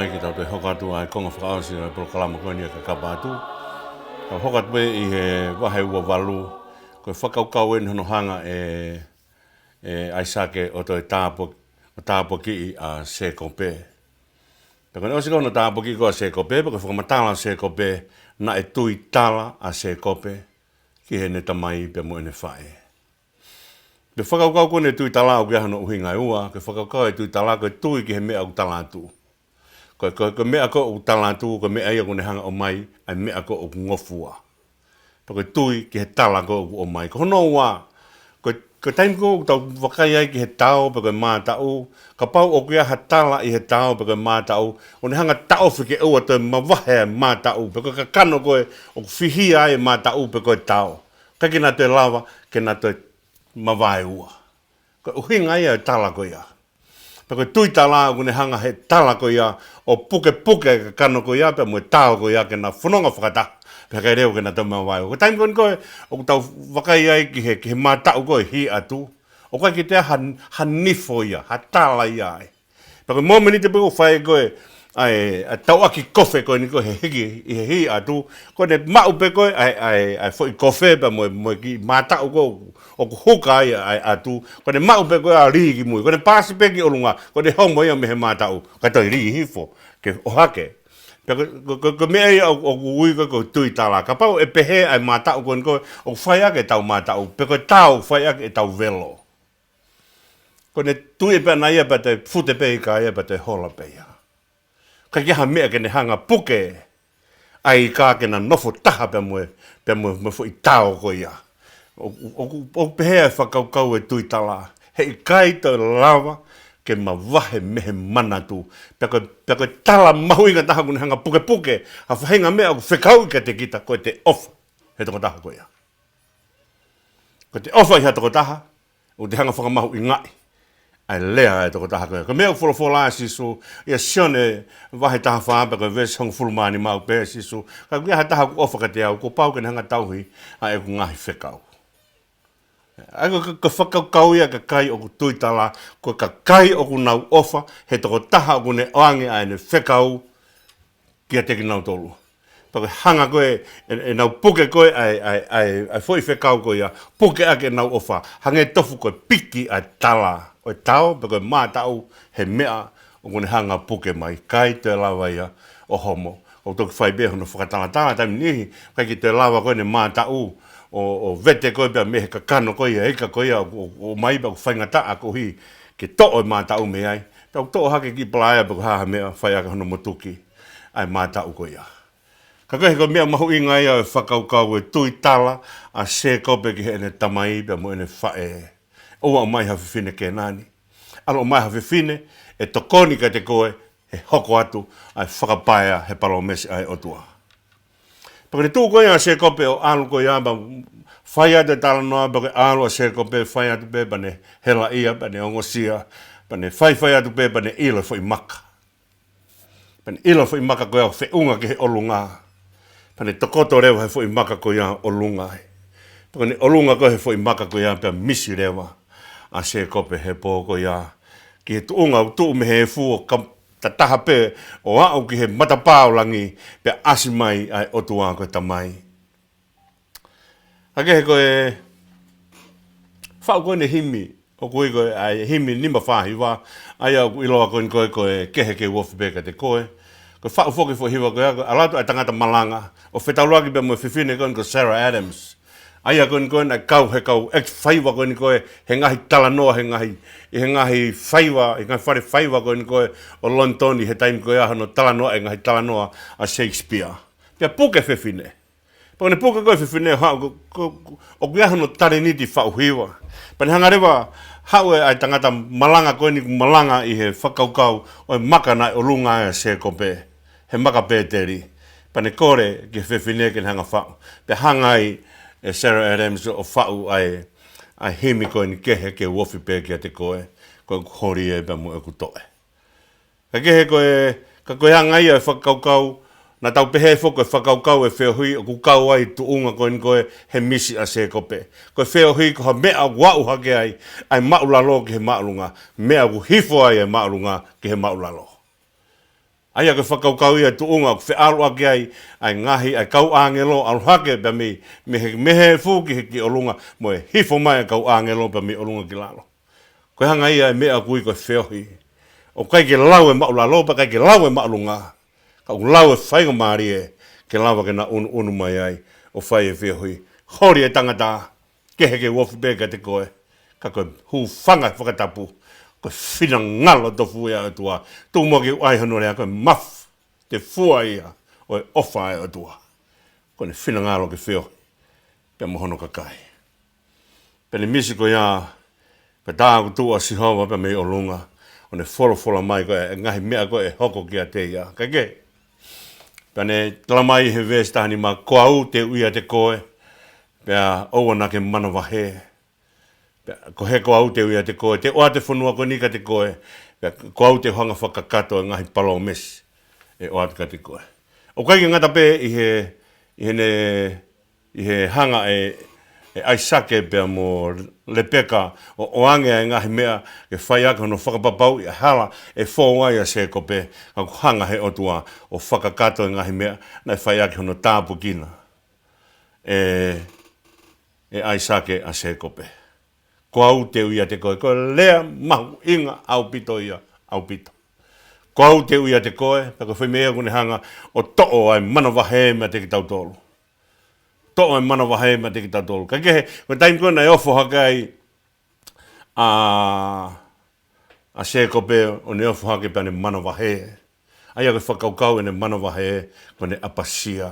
Ke tau toe hoko atu ʻa e konga fakaʻosi ʻo e polokalama ko eni ʻa e Kakapa Atu. Tau hoko atu pē ʻi he vahe ua valu, ko e fakakaukau eni hono hanga ʻe, ʻe ʻAisake ʻo toe tāpuaki-, ʻo tāpuakiʻi ʻa Sēkope. Pea ko ʻene ʻosi ko ē hono tāpuakiʻi ko ē ʻa Sēkope, pea ko e fakamatala ʻa Sēkope, naʻe tui tala ʻa Sēkope ki heʻene tamai pea mo ʻene faʻē. Pea ko e fakakaukau ko eni ʻo e tui tala ʻoku ʻi ai hono ʻuhinga ʻe ua. Ko e fakakaukau ʻo e tui tala, ko e tui ki he meʻa ʻoku tala atu. Ko e, ko e, ko e meʻa ko ē ʻoku tala atu, ko e meʻa ia ʻoku ne hanga ʻo ʻomai ʻa e meʻa ko ē ʻoku ngofua. Pea ko e tui ki he tala ko ē ʻoku ʻomai. Ko hono ua, ko e, ko e taimi ko ē ʻoku tau vakai ai ki he tao, pe ko e mātaʻu, kapau ʻoku ʻi ai ha tala ʻi he tao, pe ko e mātaʻu, ʻo ne hanga ʻo taʻofi ke ʻoua toe mavahe ʻa e mātaʻu, pe ko e kakano ko ē ʻoku fihia ai e mātaʻu, pe ko e tao, ʻikai ke na toe lava ke na toe mavaeua. Ko e ʻuhinga ia ʻo e tala ko ia. Pea ko e tui tala ʻoku ne hanga he tala ko ia ʻo pukepuke e kakano ko ia pea mo e tao ko ia ke na fononga fakataha, pea ʻikai leva ke na toe mavaeua. Ko e taimi ko eni ko ē ʻoku tau vakai ai ki he, ki he mātaʻu ko ē ʻi Hiʻatu, ʻoku ʻikai ke toe ʻi ai ha, ha nifo ia, ha tala ia ai. Pea ko e momeniti pē ʻoku fai ko ē ʻa e, ʻa e tauʻaki kofe ko eni ko ē he hiki ʻi he Hiʻatu, ko ʻene maʻu pē ko ē ʻa e, ʻa e, ʻa e foʻi kofe pea mo e, mo e kiʻi mātaʻu ko ē ʻoku huka ai ʻa e ʻatu, ko ʻene maʻu pē ko ē ʻo lī ki mui, ko ʻene paasi pē ki ʻolunga, ko ʻene homo ia mei he mātaʻu, kae toe lī hifo ke ʻohake. Pea ko, ko, ko, ko e meʻa ia ʻoku, ʻoku ui ko ē ko e tui tala. Kapau ʻe pehē ʻa e mātaʻu ko eni ko ē ʻoku fai ʻaki ʻetau mātaʻu, pe ko e tao ʻoku fai ʻaki ʻetau velo, ko ʻene tui pē ʻana ia pea toe fute pē ika ia pea toe hola pē ia. ʻIkai ke ʻi ai ha meʻa ke ne hanga ʻo puke ʻa e ika ke na nofo taha pea mo e, pea mo e, mo e foʻi tao ko ia. ʻO, ʻo, ʻo, ʻo pehē ʻa e fakakaukau ʻo e tui tala, heʻikai toe lava ke mavahe mei he manatu. Pea ko e, pea ko e tala mahuʻinga taha ʻoku ne hanga ʻo pukepuke ha faʻahinga meʻa ʻoku fekauʻi kiate kita, ko ʻete ʻofa he tokotaha ko ia. Ko ʻete ʻofa ʻi ha tokotaha, ʻoku te hanga ʻo fakamahuʻingaʻi ʻa e lea ʻa e tokotaha ko ia. Ko e meʻa ʻoku folofola ai ʻa Sīsū, ʻia Sione vahe taha fā pea ko e veesi hongofulu mā nima, ʻoku pehē ʻe Sīsū, kapau ʻoku ʻi ai ha taha ʻoku ʻofa kiate au, kuo pau ke ne hanga ʻo tauhi ʻa ʻeku ngaahi fekau. ʻA ia ko e, ko e fakakaukau ia ʻa e kakai ʻoku tui tala, ko e kakai ʻoku nau ʻofa he tokotaha ʻoku ne ʻoange ʻa ʻene fekau kiate kinautolu. Pea ko e hanga ko ē ʻe, ʻenau puke ko ē ʻa e, ʻa e, ʻa e, ʻa e foʻi fekau ko ia, puke ʻaki ʻenau ʻofa, hangē tofu ko e piki ʻa e tala ʻo e tao pe ko e mātaʻu he meʻa ʻoku ne hanga ʻo puke mai, ʻikai toe lava ia ʻo homo. ʻOku toki fai pē hono fakatalatala taimi ʻe niʻihi, ʻikai ke toe lava ko ē ʻene mātaʻu ʻo, ʻo vete ko ē pea mei he kakano ko ia, ika ko ia ʻo, ʻo, ʻomai pea ʻoku faingataʻa koeʻuhi ke toʻo e mātaʻu mei ai. Pea ʻoku toʻo hake ki palaea pe ko e hā ha meʻa, fai ʻaki hono motuki ʻa e mātaʻu ko ia. Ka ko e, ko e meʻa mahuʻinga ia ʻo e fakakaukau ʻo e tui tala ʻa Sēkope ki heʻene tamai pea mo ʻene faʻē. ʻOua ʻe ʻomai ha fefine Kēnani. ʻAlu ʻomai ha fefine ʻe tokoni kiate koe he hoko atu ʻa e fakapaea he palōmesi ʻa e ʻOtua. Pea ko ʻene tuʻu ko ia ʻa Sēkope ʻo ʻalu ko ia pea fai atu e talanoa, pea ko e ʻalu ʻa Sēkope, fai atu pē pea ne helaʻia, pea ne ongosia, pea ne faifai atu pē pea ne ʻilo e foʻi maka. Pea ne ʻilo e foʻi maka ko ia ʻoku feʻunga ki he ʻolunga. Pea ne tokoto leva he foʻi maka ko ia ʻo ʻolunga ai. Pea ko ʻene ʻolunga ko ē he foʻi maka ko ia pea misi leva ʻa Sēkope he pō ko ia ki he tuʻunga ʻoku tuʻu mei he efu ʻo ka-, tataha pē ʻo aʻu ki he matapā ʻo langi, pea ʻasi mai ʻa e ʻOtua ko e Tamai. Ka kehe ko e faʻu ko eni e himi, ʻoku ui ko e ʻa e himi nima fā hiva, ʻa ia ʻoku ʻiloa ko eni ko e, ko e Kehe ke u ofi pē kiate koe. Ko e faʻu foki e foʻi hiva ko ia, ko e ʻalu atu ʻa e tangata malanga ʻo fetaulaki pea mo e fefine ko eni ko Sarah Adams. ʻA ia ko eni ko e naʻe kau he kau ʻeiki faiva ko eni ko ē he ngaahi talanoa, he ngaahi, ʻi he ngaahi faiva, ʻi he ngaahi fale faiva ko eni ko ē ʻo Lonitoni he taimi ko ia hono talanoa e ngaahi talanoa ʻa Shakespeare. Pea puke e fefine. Pea ko ʻene puke ko ē e fefine ʻo haʻu ko, ko, ko, ʻoku ʻi ai hono talēniti faʻu hiva. Pea ne hanga leva ʻo haʻu e, ʻa e tangata malanga ko eni ʻoku malanga ʻi he fakakaukau ʻo e maka naʻe ʻolunga ai ʻa Sēkope, he maka Pēteli. Pea ne kole ki he fefine ke ne hanga ʻo faʻu. Pea hanga ai ʻe Sarah Adams ʻo faʻu ʻa e, ʻa e himi ko eni Kehe ke u ofi pē kiate koe, ko ʻeku holi ē pea mo ʻeku toʻe. Ka kehe ko e, ka ko e anga ia e fakakaukau, naʻa tau pehē foki ko e fakakaukau e feohi ʻoku kau ai e tuʻunga ko eni ko ē he misi ʻa Sēkope. Ko e feohi ko ha meʻa ʻoku aʻu hake ai ʻa e māʻulalo ki he māʻolunga, meʻa ʻoku hifo ai e māʻolunga ki he māʻulalo. ʻA ia ko e fakakaukau ia tuʻunga ʻoku feʻaluʻaki ai ʻa e ngaahi, ʻa e kau ʻāngelo ʻalu hake pea mei, mei he, mei he efu ki he, ki ʻolunga, mo e hifo mai ʻa e kau ʻāngelo pea mei ʻolunga ki lalo. Ko e hanga ia e meʻa ʻoku ui ko e feohi. ʻOku ʻikai ke lau e māʻulalo, pea ʻikai ke lau e māʻolunga. Ka ʻoku lau e faingamālie ke lava ke na ʻunuʻunu mai ai ʻo fai e feohi. Holi e tangata, kehe ke u ofi pē kiate koe. Ka ko e hūfanga he fakatapu, ko e finangalo tofu ia ʻo e ʻOtua. Tuku muʻa ke u ʻai hono lea, ko e mafu te fua ia ʻo e ʻofa ʻa e ʻOtua. Ko ʻene finangalo ke feohi pea mo hono kakai. Pea ne misi ko ia, pea tā ʻoku tuʻu ʻa Sihova pea mei ʻolunga, ʻo ne folofola mai ko e ngaahi meʻa ko ē ʻe hoko kiate ia. Kae kehe, pea ne tala mai he veesi taha nima, ko au te u ʻiate koe, pea ʻoua naʻa ke manavahē. Pea ko e hā, ko au te u ʻiate koe, te u ʻoatu e fonua ko eni kiate koe, pea ko au te u hanga ʻo fakakakato e ngaahi palōmesi ʻe ʻoatu kiate koe. ʻOku ʻikai ke ngata pē ʻi he, ʻi heʻene, ʻi he hanga ʻe, ʻe ʻAisake pea mo Lepeka ʻo, ʻoange ʻa e ngaahi meʻa ke fai ʻaki hono fakapapauʻi ʻa e hala ʻe fou ai ʻa Sēkope, ka ʻoku hanga he ʻOtua ʻo fakakakato e ngaahi meʻa naʻe fai ʻaki hono tāpuekina ʻe, ʻe ʻAisake ʻa Sēkope. Ko au te u ʻiate koe, ko e lea mahuʻinga ʻaupito ia, ʻaupito. Ko au te u ʻiate koe, pea ko e foʻi meʻa ia ʻoku ne hanga ʻo toʻo ai e manavahē meiate kitautolu. Toʻo ai e manavahē meiate kitautolu. Kae kehe, ko e taimi ko ē naʻe ofo hake ai ʻa, ʻa Sēkope ʻo ne ofo hake pea ne manavahē. ʻA ia ko e fakakaukau ʻene manavahē, ko ʻene ʻapasia.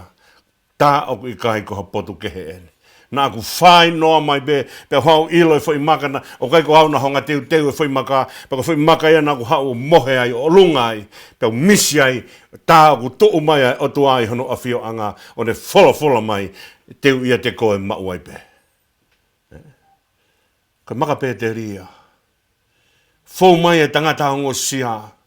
Tā ʻoku ʻikai ko ha potu kehe eni. Naʻa ku fāinoa mai pē, pea u haʻu ʻo ʻilo e foʻi maka na, ʻoku ʻikai ko au naʻe hanga ʻo teuteu e foʻi maka, pea ko e foʻi maka ia naʻa ku haʻu ʻo mohe ai, ʻo ʻolunga ai, pea u misi ai, tā ʻoku tuʻu mai ʻa e ʻOtua ʻi hono ʻafioʻanga, ʻo ne folofola mai, te u ʻiate koe maʻu ai pē. Ko e maka Pēteli ia. Fou mai e tangata ongosia.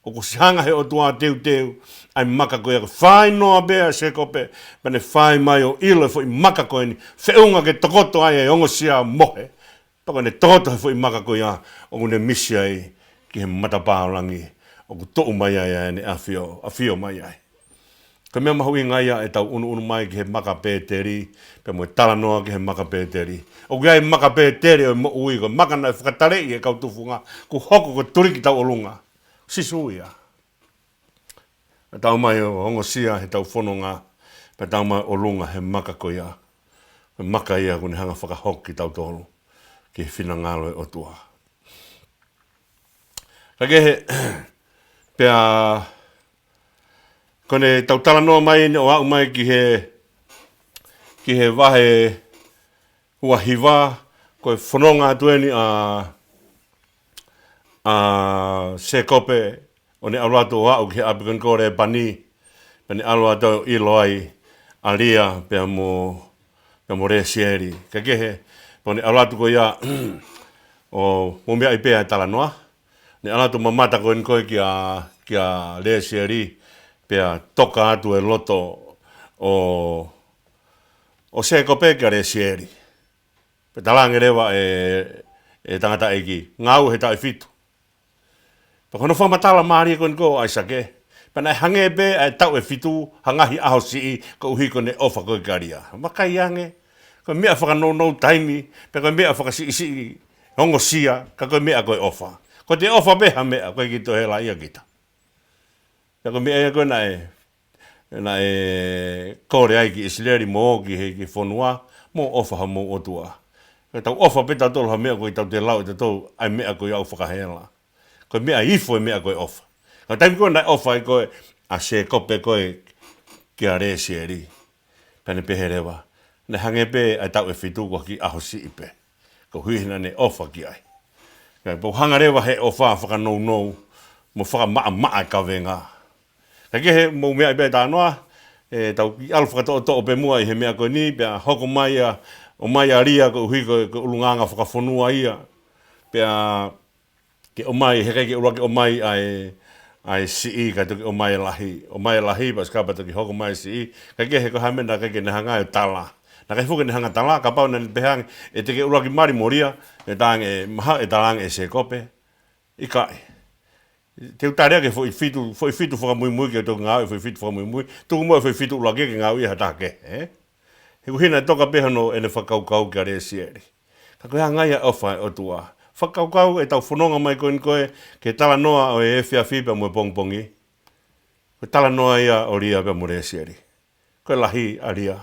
ʻOku ʻosi hanga he ʻOtua ʻo teuteu ʻa e maka ko ia. Ko e fāinoa pē ʻa Sēkope, pea ne fai mai ʻo ʻilo e foʻi maka ko eni, feʻunga ke tokoto ai e ongosia mohe. Pea ko ʻene tokoto he foʻi maka ko ia, ʻoku ne misi ai ki he matapā ʻo langi, ʻoku tuʻu mai ai ʻa ʻene ʻafio, ʻafio mai ai. Ko e meʻa mahuʻinga ia ʻetau ʻunuʻunu mai ki he maka Pēteli, pea mo e talanoa ki he maka Pēteli. ʻOku ʻi ai e maka Pēteli ʻo e moʻui, ko e maka naʻe fakataleʻi ʻe he kau tufunga, kuo hoko ko e tuliki tauʻolunga. Sīsū ia. Pea tau mai ʻo ongosia heʻetau fononga, pea tau mai ʻo ʻolunga he maka ko ia. Ko e maka ia ʻoku ne hanga ʻo fakahoko kitautolu ki he finangalo ʻo e ʻOtua. Kae kehe, pea ko ʻene tau talanoa mai eni ʻo aʻu mai ki he, ki he vahe ua hiva, ko e fononga atu eni ʻa, ʻa Sēkope, ʻo ne ʻalu atu ʻo aʻu ki he ʻapi ko eni ko Lēpani, pea ne ʻalu atu ʻo ʻilo ai ʻa Lia pea mo, pea mo Lesieli. Kae kehe, pea ne ʻalu atu ko ia, ʻo mou meaʻi pē ʻa e talanoa. Ne ʻalu atu ʻo mamata ko eni ko ē kia, kia Lesieli, pea toka atu e loto ʻo, ʻo Sēkope kia Lesieli. Pea talaange leva ʻe, ʻe he tangataʻeiki, ngāue he taʻu ʻe fitu. Pea ko hono fakamatala mālie ko eni ko ē ʻo ʻAisake. Pea naʻe hangē pē ʻa e taʻu ʻe fitu ha ngaahi ʻaho siʻi koeʻuhi ko ʻene ʻofa ko ē kia Lia. Vakai ange, ko e meʻa fakanounou taimi, pea ko e meʻa fakasiʻisiʻi ongosia, ka ko e meʻa ko e ʻofa. Ko ʻete ʻofa pē ha meʻa, ʻoku ʻikai ke toe helaʻia kita. Pea ko e meʻa ia ko ē naʻe, naʻe kole ai ki ʻIsileli mou ō ki he, ki he fonua, mou ʻofa homou ʻOtua. Ka tau ʻofa pē tautolu ha meʻa ʻoku ʻikai te tau lau ʻe tautolu ʻa e meʻa ko ia ʻoku fakahela. Ko e meʻa ifo e meʻa ko e ʻofa. Ka ko e taimi ko ē naʻe ʻofa ai ko ē ʻa Sēkope ko ē kia Lesieli. Pea ne pehē leva, naʻe hangē pē ʻa e taʻu ʻe fitu ko ha kiʻi ʻaho siʻi pē. Koeʻuhi naʻa ne ʻofa ki ai. Kae pau hanga leva he ʻofa fakanounou, mo fakamaʻamaʻa e kavenga. Kae kehe mou meaʻi pē ʻa e talanoa, ʻe tau kiʻi ʻalu fakatoʻotoʻo pē muʻa ʻi he meʻa ko eni, pea hoko mai ʻa, ʻomai ʻa Lia koeʻuhi ko e, ko e ʻulungaanga fakafonua ia. Pea ke ʻomai, heʻikai ke ʻuluaki ʻomai ʻa e, ʻa e siʻi, kae toki ʻomai e lahi. ʻOmai e lahi, pea ʻosi kapa toki hoko mai e siʻi. Kae kehe ko e hā e meʻa naʻe ʻikai ke ne hanga ʻo tala. Naʻe ʻikai foki ke ne hanga ʻo tala, kapau naʻa ne pehē ange, ʻe te ke ʻuluaki mali mo Lia, ʻe talaange, maha ʻe talaange ʻe Sēkope. ʻIkai. Te u tali ʻaki e foʻi fitu, foʻi fitu fakamuimui ke tau ngāue, foʻi fitu fakamuimui. Tuku muʻa e foʻi fitu ʻuluaki ke ngāue ʻe ha taha kehe, ē? He ʻuhinga ʻe toka pē hono ʻene fakakaukau kia Lesieli. Ka ko e hā ngai ʻa e ʻofa ʻa e ʻOtua? Fakakaukau ʻetau fononga mai ko eni ko ē ki he talanoa ʻo e efiafi pea mo e pongipongi. Ko e talanoa ia ʻo Lia pea mo Lesieli. Ko e lahi ʻa Lia,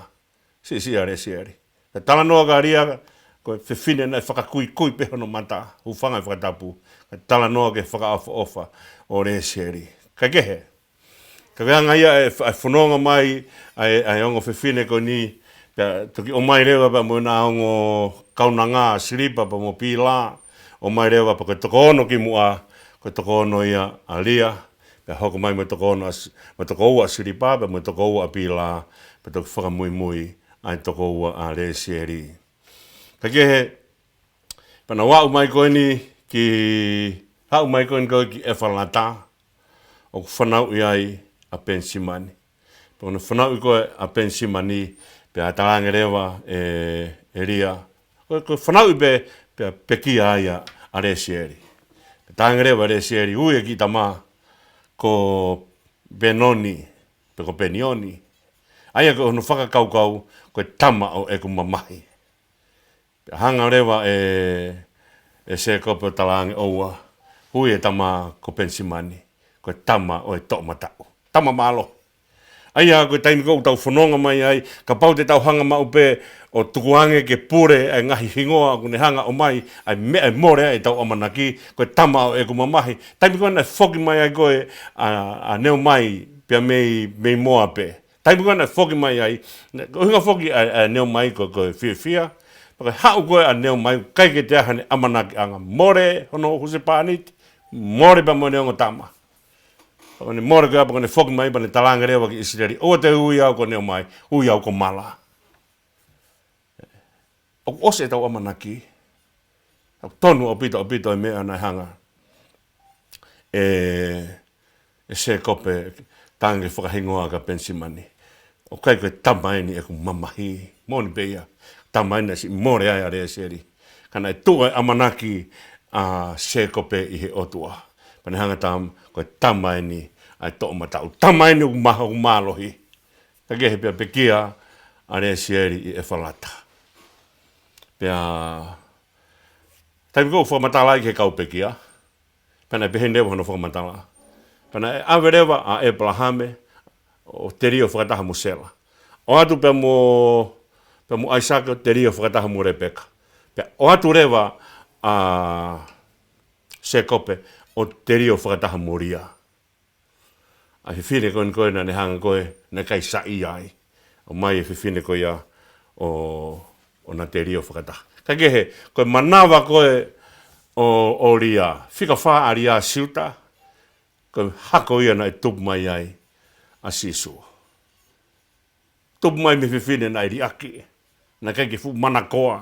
siʻisiʻi ʻa Lesieli. Ka talanoa kia Lia, ko e fefine naʻe fakakuikui pē hono mata, hūfanga he fakatapu. Ka talanoa ki he fakaʻofoʻofa ʻo Lesieli. Kae kehe, ka ko e anga ia e f-, e fononga mai ʻa e, ʻa e ongo fefine ko eni, pea toki ʻomai leva pea mo ʻena ongo kaunanga, Silipa pea mo Pila, ʻomai leva pea ko e toko ono kimuʻa, ko e toko ono ia ʻa Lia, pea hoko mai mo e toko ono ʻa S-, mo e toko ua ʻa Silipa, pea mo e toko ua ʻa Pila, pea toki fakamuimui ʻa e toko ua ʻa Lesieli. Kae kehe, pea nau aʻu mai ko eni ki, aʻu mai ko eni ko ē ki ʻEfalata, ʻoku fanauʻi ai ʻa Penisimani. Pea ko ʻene fanauʻi ko ē ʻa Penisimani, pea talaange leva ʻe, ʻe Lia. Ko, ko e fanauʻi pē, pea pekia ai ʻa, ʻa Lesieli. Pea talaange leva ʻe Lesieli, ui e kiʻi tama ko Penoni, pe ko Penioni. ʻA ia ko hono fakakaukau, ko e tama ʻo ʻeku mamahi. Pea hanga leva ʻe, ʻe Sēkope ʻo talaange ʻoua, ui e tama ko Penisimani, ko e tama ʻo e toʻomataʻu. Tama mālohi. ʻA ia ko e taimi ko ē ʻoku tau fononga mai ai, kapau te tau hanga maʻu pē ʻo tukuange ke pule ʻa e ngaahi hingoa ʻoku ne hanga ʻo ʻomai, ʻa e meʻa ʻe mole ai ʻetau ʻamanaki, ko e tama ʻo ʻeku mamahi. Taimi ko ē naʻe foki mai ai ko ē ʻa, ʻa Neomai pea mei, mei Moape. Taimi ko ē naʻe foki mai ai, ne, ko e ʻuhinga foki ʻa, ʻa Neomai ko, ko e fiefia, pea ko e haʻu ko ē ʻa Neomai, ʻikai ke toe ʻi ai haʻane ʻamanakiʻanga, mole hono husepāniti, mole pea mo ʻene ongo tama. Pea ko ʻene mole ko ia, pea ko ʻene foki mai, pea ne talaange leva ki ʻIsileli, ʻoua te ui au ko Neomai, ui au ko Mala. ʻOku ʻosi ʻetau ʻamanaki. ʻOku tonu ʻaupito, ʻaupito e meʻa naʻe hanga ʻe, ʻe Sēkope, talaange fakahingoa kia Penisimani. ʻOku ʻikai ko e tama eni ʻeku mamahi. Moʻoni pē ia. Tama eni naʻe siʻi mole ai ʻa Lesieli. Ka naʻe tuʻu e ʻamanaki ʻa Sēkope ʻi he ʻOtua. Pea ne hanga tam-, ko e tama eni ʻa e toʻomataʻu. Tama eni ʻoku maha, ʻoku mālohi. Kae kehe pea pekia ʻa Lesieli ʻi ʻEfalata. Pea, taimi ko ē ʻoku fakamatala ai ki he kau pekia, pea naʻe pehē ni leva hono fakamatala. Pea naʻe ʻave leva ʻa ʻĒpalahame ʻo telio fakataha mo Sela. ʻOatu pea mo, pea mo ʻAisake ʻo telio fakataha mo Lepeka. Pea ʻoatu leva ʻa Sēkope ʻo telio fakataha mo Lia. ʻA e fefine ko eni ko ē naʻa ne hanga ko ē naʻe ʻikai saiʻia ai. ʻOmai e fefine ko ia ʻo, ʻo na telio fakataha. Kae kehe, ko e manava ko ē ʻo, ʻo Lia, fika fā ʻa Lia Siuta, ko e hako ia naʻe tupu mai ai ʻa Sīsū. Tupu mai mei he fefine naʻe liʻaki, naʻe ʻikai ke fuʻu manakoa.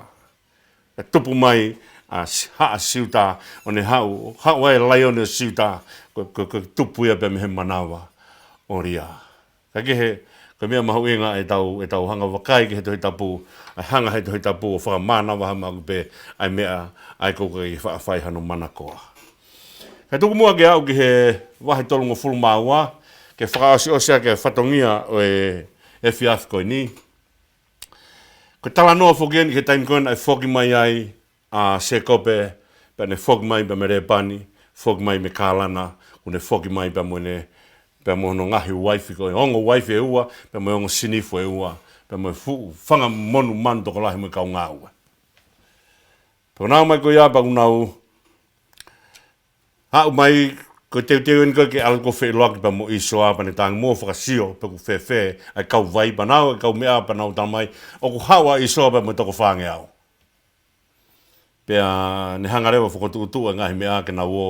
Ka tupu mai ʻa Si-, Haʻa Siuta, ʻo ne haʻu, haʻu ai e laione ʻo Siuta, ko, ko, ko e tupu ia pea mei he manava ʻo Lia. Kae kehe, ko e meʻa mahuʻinga ʻetau, ʻetau hanga vakai ki he Tohi Tapu, ʻa e hanga he Tohi Tapu ʻo fakamānavaʻi maʻu pē ʻa e meʻa, ʻa ia ʻoku ʻikai faʻa fai hano manakoa. Kae tuku muʻa ke aʻu ki he vahe tolungofulu mā ua, ke fakaʻosiʻosi ʻaki e fatongia ʻo e efiafi ko eni. Ko e talanoa foki eni ki he taimi ko ē naʻe foki mai ai ʻa Sēkope, pea ne foki mai pea mei Lēpani, foki mai mei Kalana, kuo ne foki mai pea mo ʻene, pea mo hono ngaahi uaifi ko ē, ongo uaifi ʻe ua, pea mo e ongo sinifu ʻe ua, pea mo e fuʻu fanga monumanu tokolahi mo e kau ngāue. Pea nau ō mai ko ia pea kuo nau aʻu mai, ko e teuteu eni ko ē ke ʻalu ko ē ʻo feʻiloaki pea mo ʻĪsoa, pea ne talaange mou fakasio pe ʻoku fēfē ʻa e kauvai, pea nau ō e kaumeʻa pea nau talamai, ʻoku haʻu ʻa ʻĪsoa pea mo e toko fāngeau. Pea ne hanga leva ʻo fokotuʻutuʻu e ngaahi meʻa ke nau ō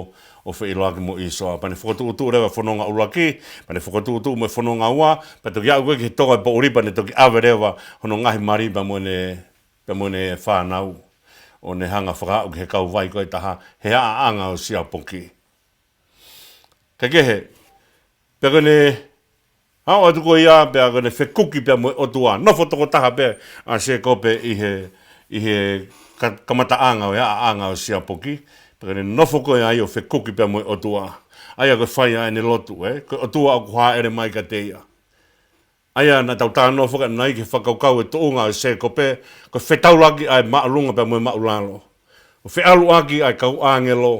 ʻo feʻiloaki mo ʻĪsoa. Pea ne fokotuʻutuʻu leva e fononga ʻuluaki, pea ne fokotuʻutuʻu mo e fononga ua, pea toki aʻu ko ē ki he toko ʻo e poʻuli pea ne toki ʻave leva hono ngaahi mali pea mo ʻene, pea mo ʻene fānau. ʻO ne hanga ʻo fakaaʻu ki he kauvai ko ē ʻe taha, he ʻaʻanga ʻo Siapoki. Kae kehe, pea ko ʻene aʻu atu ko ia, pea ko ʻene fekuki pea mo e ʻOtua. Nofo tokotaha pē ʻa Sēkope ʻi he, ʻi he ka-, kamataʻanga ʻo e ʻaʻanga ʻo Siapoki. Pea ko ʻene nofo ko ia ʻo fekuki pea mo e ʻOtua. ʻA ia ko e fai ʻa ʻene lotu, ē? Ko e ʻOtua ʻoku hāʻele mai kiate ia. ʻA ia naʻa tau talanoa foki ʻanenai ki he fakakaukau ʻo e tuʻunga ʻo Sēkope, ko e fetaulaki ʻa e māʻolunga pea mo e māʻulalo. ʻO feʻaluʻaki ʻa e kau ʻāngelo,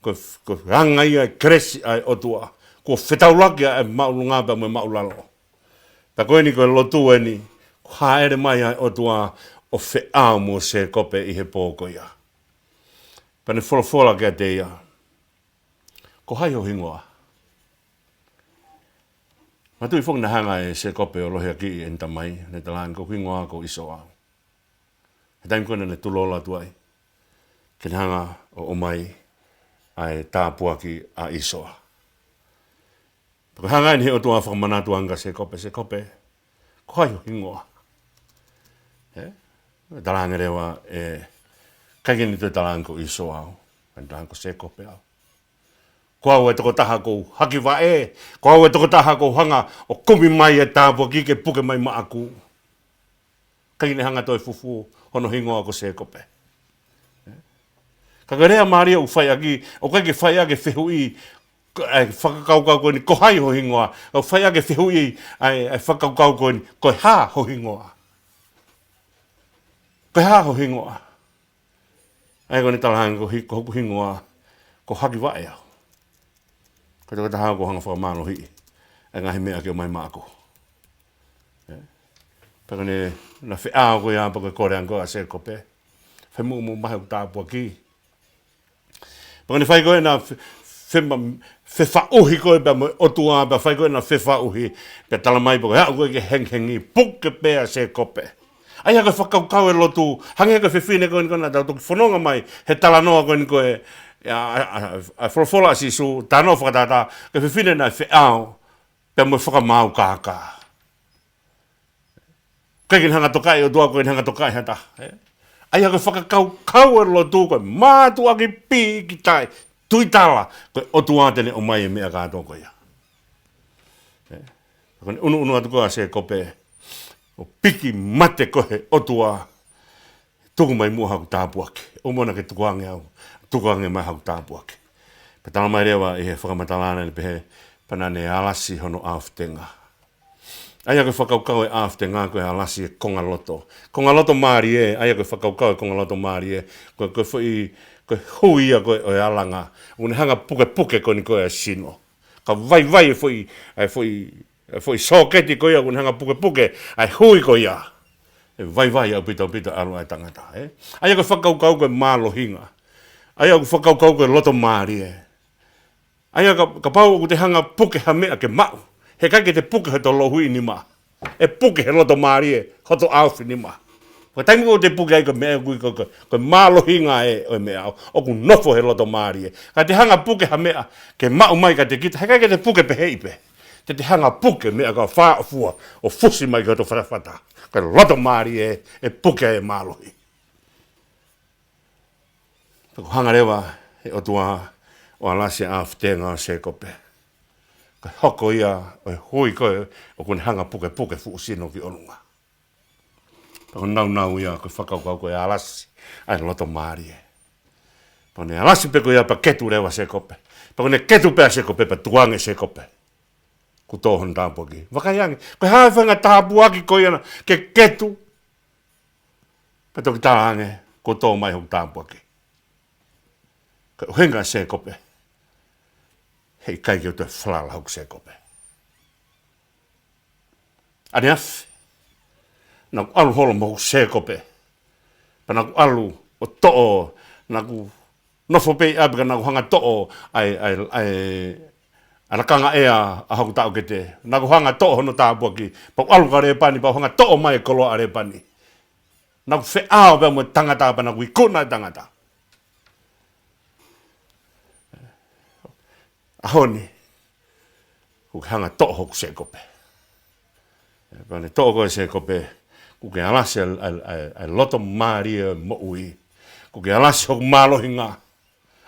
ko e, ko e anga ia e kelesi ʻa e ʻOtua. Kuo fetaulaki ʻa e māʻolunga pea mo e māʻulalo. Pea ko eni ko e lotu eni, kuo hāʻele mai ʻa e ʻOtua ʻo feʻao mo Sēkope ʻi he pō ko ia. Pea ne folofola kiate ia, ko hai ho hingoa? Manatuʻi foki naʻe hanga ʻe Sēkope ʻo lohiakiʻi ʻene tamai, ne talaange ko hoku hingoa ko ʻIsoa. He taimi ko ē naʻa ne tulola atu ai, ke ne hanga ʻo ʻomai ʻa e tāpuaki ʻa ʻIsoa. Pea ko e hanga eni he ʻOtua ʻo fakamanatu ange kia Sēkope, Sēkope, ko hai ho hingoa? Ē? Talaange leva ē, ʻikai ke ne toe talaange ko ʻIsoa au, ka ne talaange ko Sēkope au. Ko au e tokotaha ʻoku ou haki vaʻe, ko au e tokotaha ʻoku ou hanga ʻo kumi mai e tāpuaki ke puke mai maʻaku. ʻIkai ke ne hanga toe fufū hono hingoa ko Sēkope. Ka ko e lea mālie ʻoku fai ʻaki, ʻoku ʻikai ke fai ʻaki e fehuʻi, ko e fakakaukau ko eni, ko hai ho hingoa? ʻOku fai ʻaki e fehuʻi, ʻa e, ʻa e fakakaukau ko eni, ko e hā ho hingoa? Ko e hā ho hingoa? ʻA ia ko ʻene talaange ko hi-, ko hoku hingoa, ko Hakivaʻe au. Ko e tokotaha ʻoku ou hanga ʻo fakamālohiʻi ʻa e ngaahi meʻa ke ʻomai maʻaku. Ē? Pea ko ʻene, naʻe feʻao ko ia pea ko e kole ange ko ē ʻa Sēkope, fai muʻomuʻa mai hoku tāpuaki. Pea ko ʻene fai ko ē ʻena fe-, fema-, fefaʻuhi ko ē pea mo e ʻOtua, pea fai ko ē ʻena fefaʻuhi, pea talamai pea ko e aʻu ko ē ki he hengihengi, puke pē ʻa Sēkope. ʻA ia ko e fakakaukau e lotu, hangē ko e fefine ko eni ko ē naʻa tau toki fononga mai he talanoa ko eni ko ē, ʻa, ʻa, ʻa, ʻa e folofola ʻa Sīsū, talanoa fakatātā, ko e fefine naʻe feʻao pea mo e fakamaau kākā. ʻIkai ke ne hanga ʻo tokaʻi e ʻOtua, ʻikai ke ne hanga ʻo tokaʻi ha taha, ē? ʻA ia ko e fakakaukau e lotu, ko e mātuʻaki pīkitai, tuitala, ko e ʻOtua te ne ʻomai e meʻa kātoa ko ia. Ē? Ko ʻene ʻunuʻunu atu ko ē ʻa Sēkope, ʻo piki mate ko ē he ʻOtua, tuku mai muʻa haku tāpuaki. ʻOua naʻa ke tukuange au, tukuange mai haku tāpuaki. Pea talamai leva ʻi he fakamatala ʻana ʻo pehē, pea naʻa ne alasi hono ʻaofi tenga. ʻA ia ko e fakakaukau e ʻaofi tenga ko e alasi e konga loto. Konga loto mālie, ʻa ia ko e fakakaukau e konga loto mālie, ko e, ko e foʻi, ko e hui ia ko ē ʻo e alanga. ʻOku ne hanga ʻo pukepuke ko eni ko ē ʻa e sino. Ka vaivai e foʻi, e foʻi, e foʻi sōketi ko ia ʻoku ne hanga ʻo pukepuke ʻa e hui ko ia. ʻE vaivai ʻaupito ʻaupito e ʻalu ʻa e tangata, ē? ʻA ia ko e fakakaukau ko e mālohinga. ʻA ia ko e fakakaukau ko e loto mālie. ʻA ia ka, kapau ʻoku te hanga ʻo puke ha meʻa ke maʻu, heʻikai ke te puke he hoto lohiʻi nima. ʻE puke he loto mālie hoto ʻaofi nima. Ko e taimi ʻoku te puke ai ko e meʻa ʻoku ui ko, ko, ko e mālohinga ē ʻo e meʻa ʻoku nofo he loto mālie. Ka te hanga ʻo puke ha meʻa ke maʻu mai kiate kita, heʻikai ke te puke pehē pē. Te te hanga ʻo puke meʻa ka faʻofua ʻo fusi mai ki hoto fatafata. Ko e loto mālie ē, ʻe puke ai e mālohi. Pea kuo hanga leva he ʻOtua ʻo alasi e ʻaofi tenga ʻo Sēkope. Ko e hoko ia ʻo e hui ko ē ʻoku ne hanga ʻo pukepuke fuʻu sino ki ʻolunga. Pea ko e nāunau ia ko e fakakaukau ko e alasi ʻa e loto mālie. Pea ko ʻene alasi pē ko ia pea ketu leva ʻa Sēkope. Pea ko ʻene ketu pē ʻa Sēkope pea tukuange ʻe Sēkope, kuo tō hono tāpuaki. Vakai ange, ko e hā e faʻahinga tāpuaki ko ia naʻa ke ketu pea toki talaange, kuo tō mai hoku tāpuaki? Ko e ʻuhinga ʻa Sēkope, heʻikai ke u toe falala hoku Sēkope. ʻAneafi, naʻa ku ʻalu holo mo hoku Sēkope. Pea naʻa ku ʻalu ʻo toʻo, naʻa ku nofo pē ʻi ʻapi ka naʻa ku hanga ʻo toʻo ʻa e, ʻa e, ʻa e, ʻa e lakanga ʻea ʻa hoku taʻokete. Naʻa ku hanga ʻo toʻo hono tāpuaki. Pea u ʻalu ki Lēpani, pea u hanga ʻo toʻo mai e koloa ʻa Lēpani. Naʻa ku feʻao pea mo e tangata pea naʻa ku ikuna e tangata. ʻAho ni, kuo ke hanga ʻo toʻo hoku Sēkope. Pea ne toʻo koe Sēkope, kuo ke alasi ʻa e, ʻa e, ʻa e, ʻa e loto mālie ʻo e moʻui. Kuo ke alasi hoku mālohinga.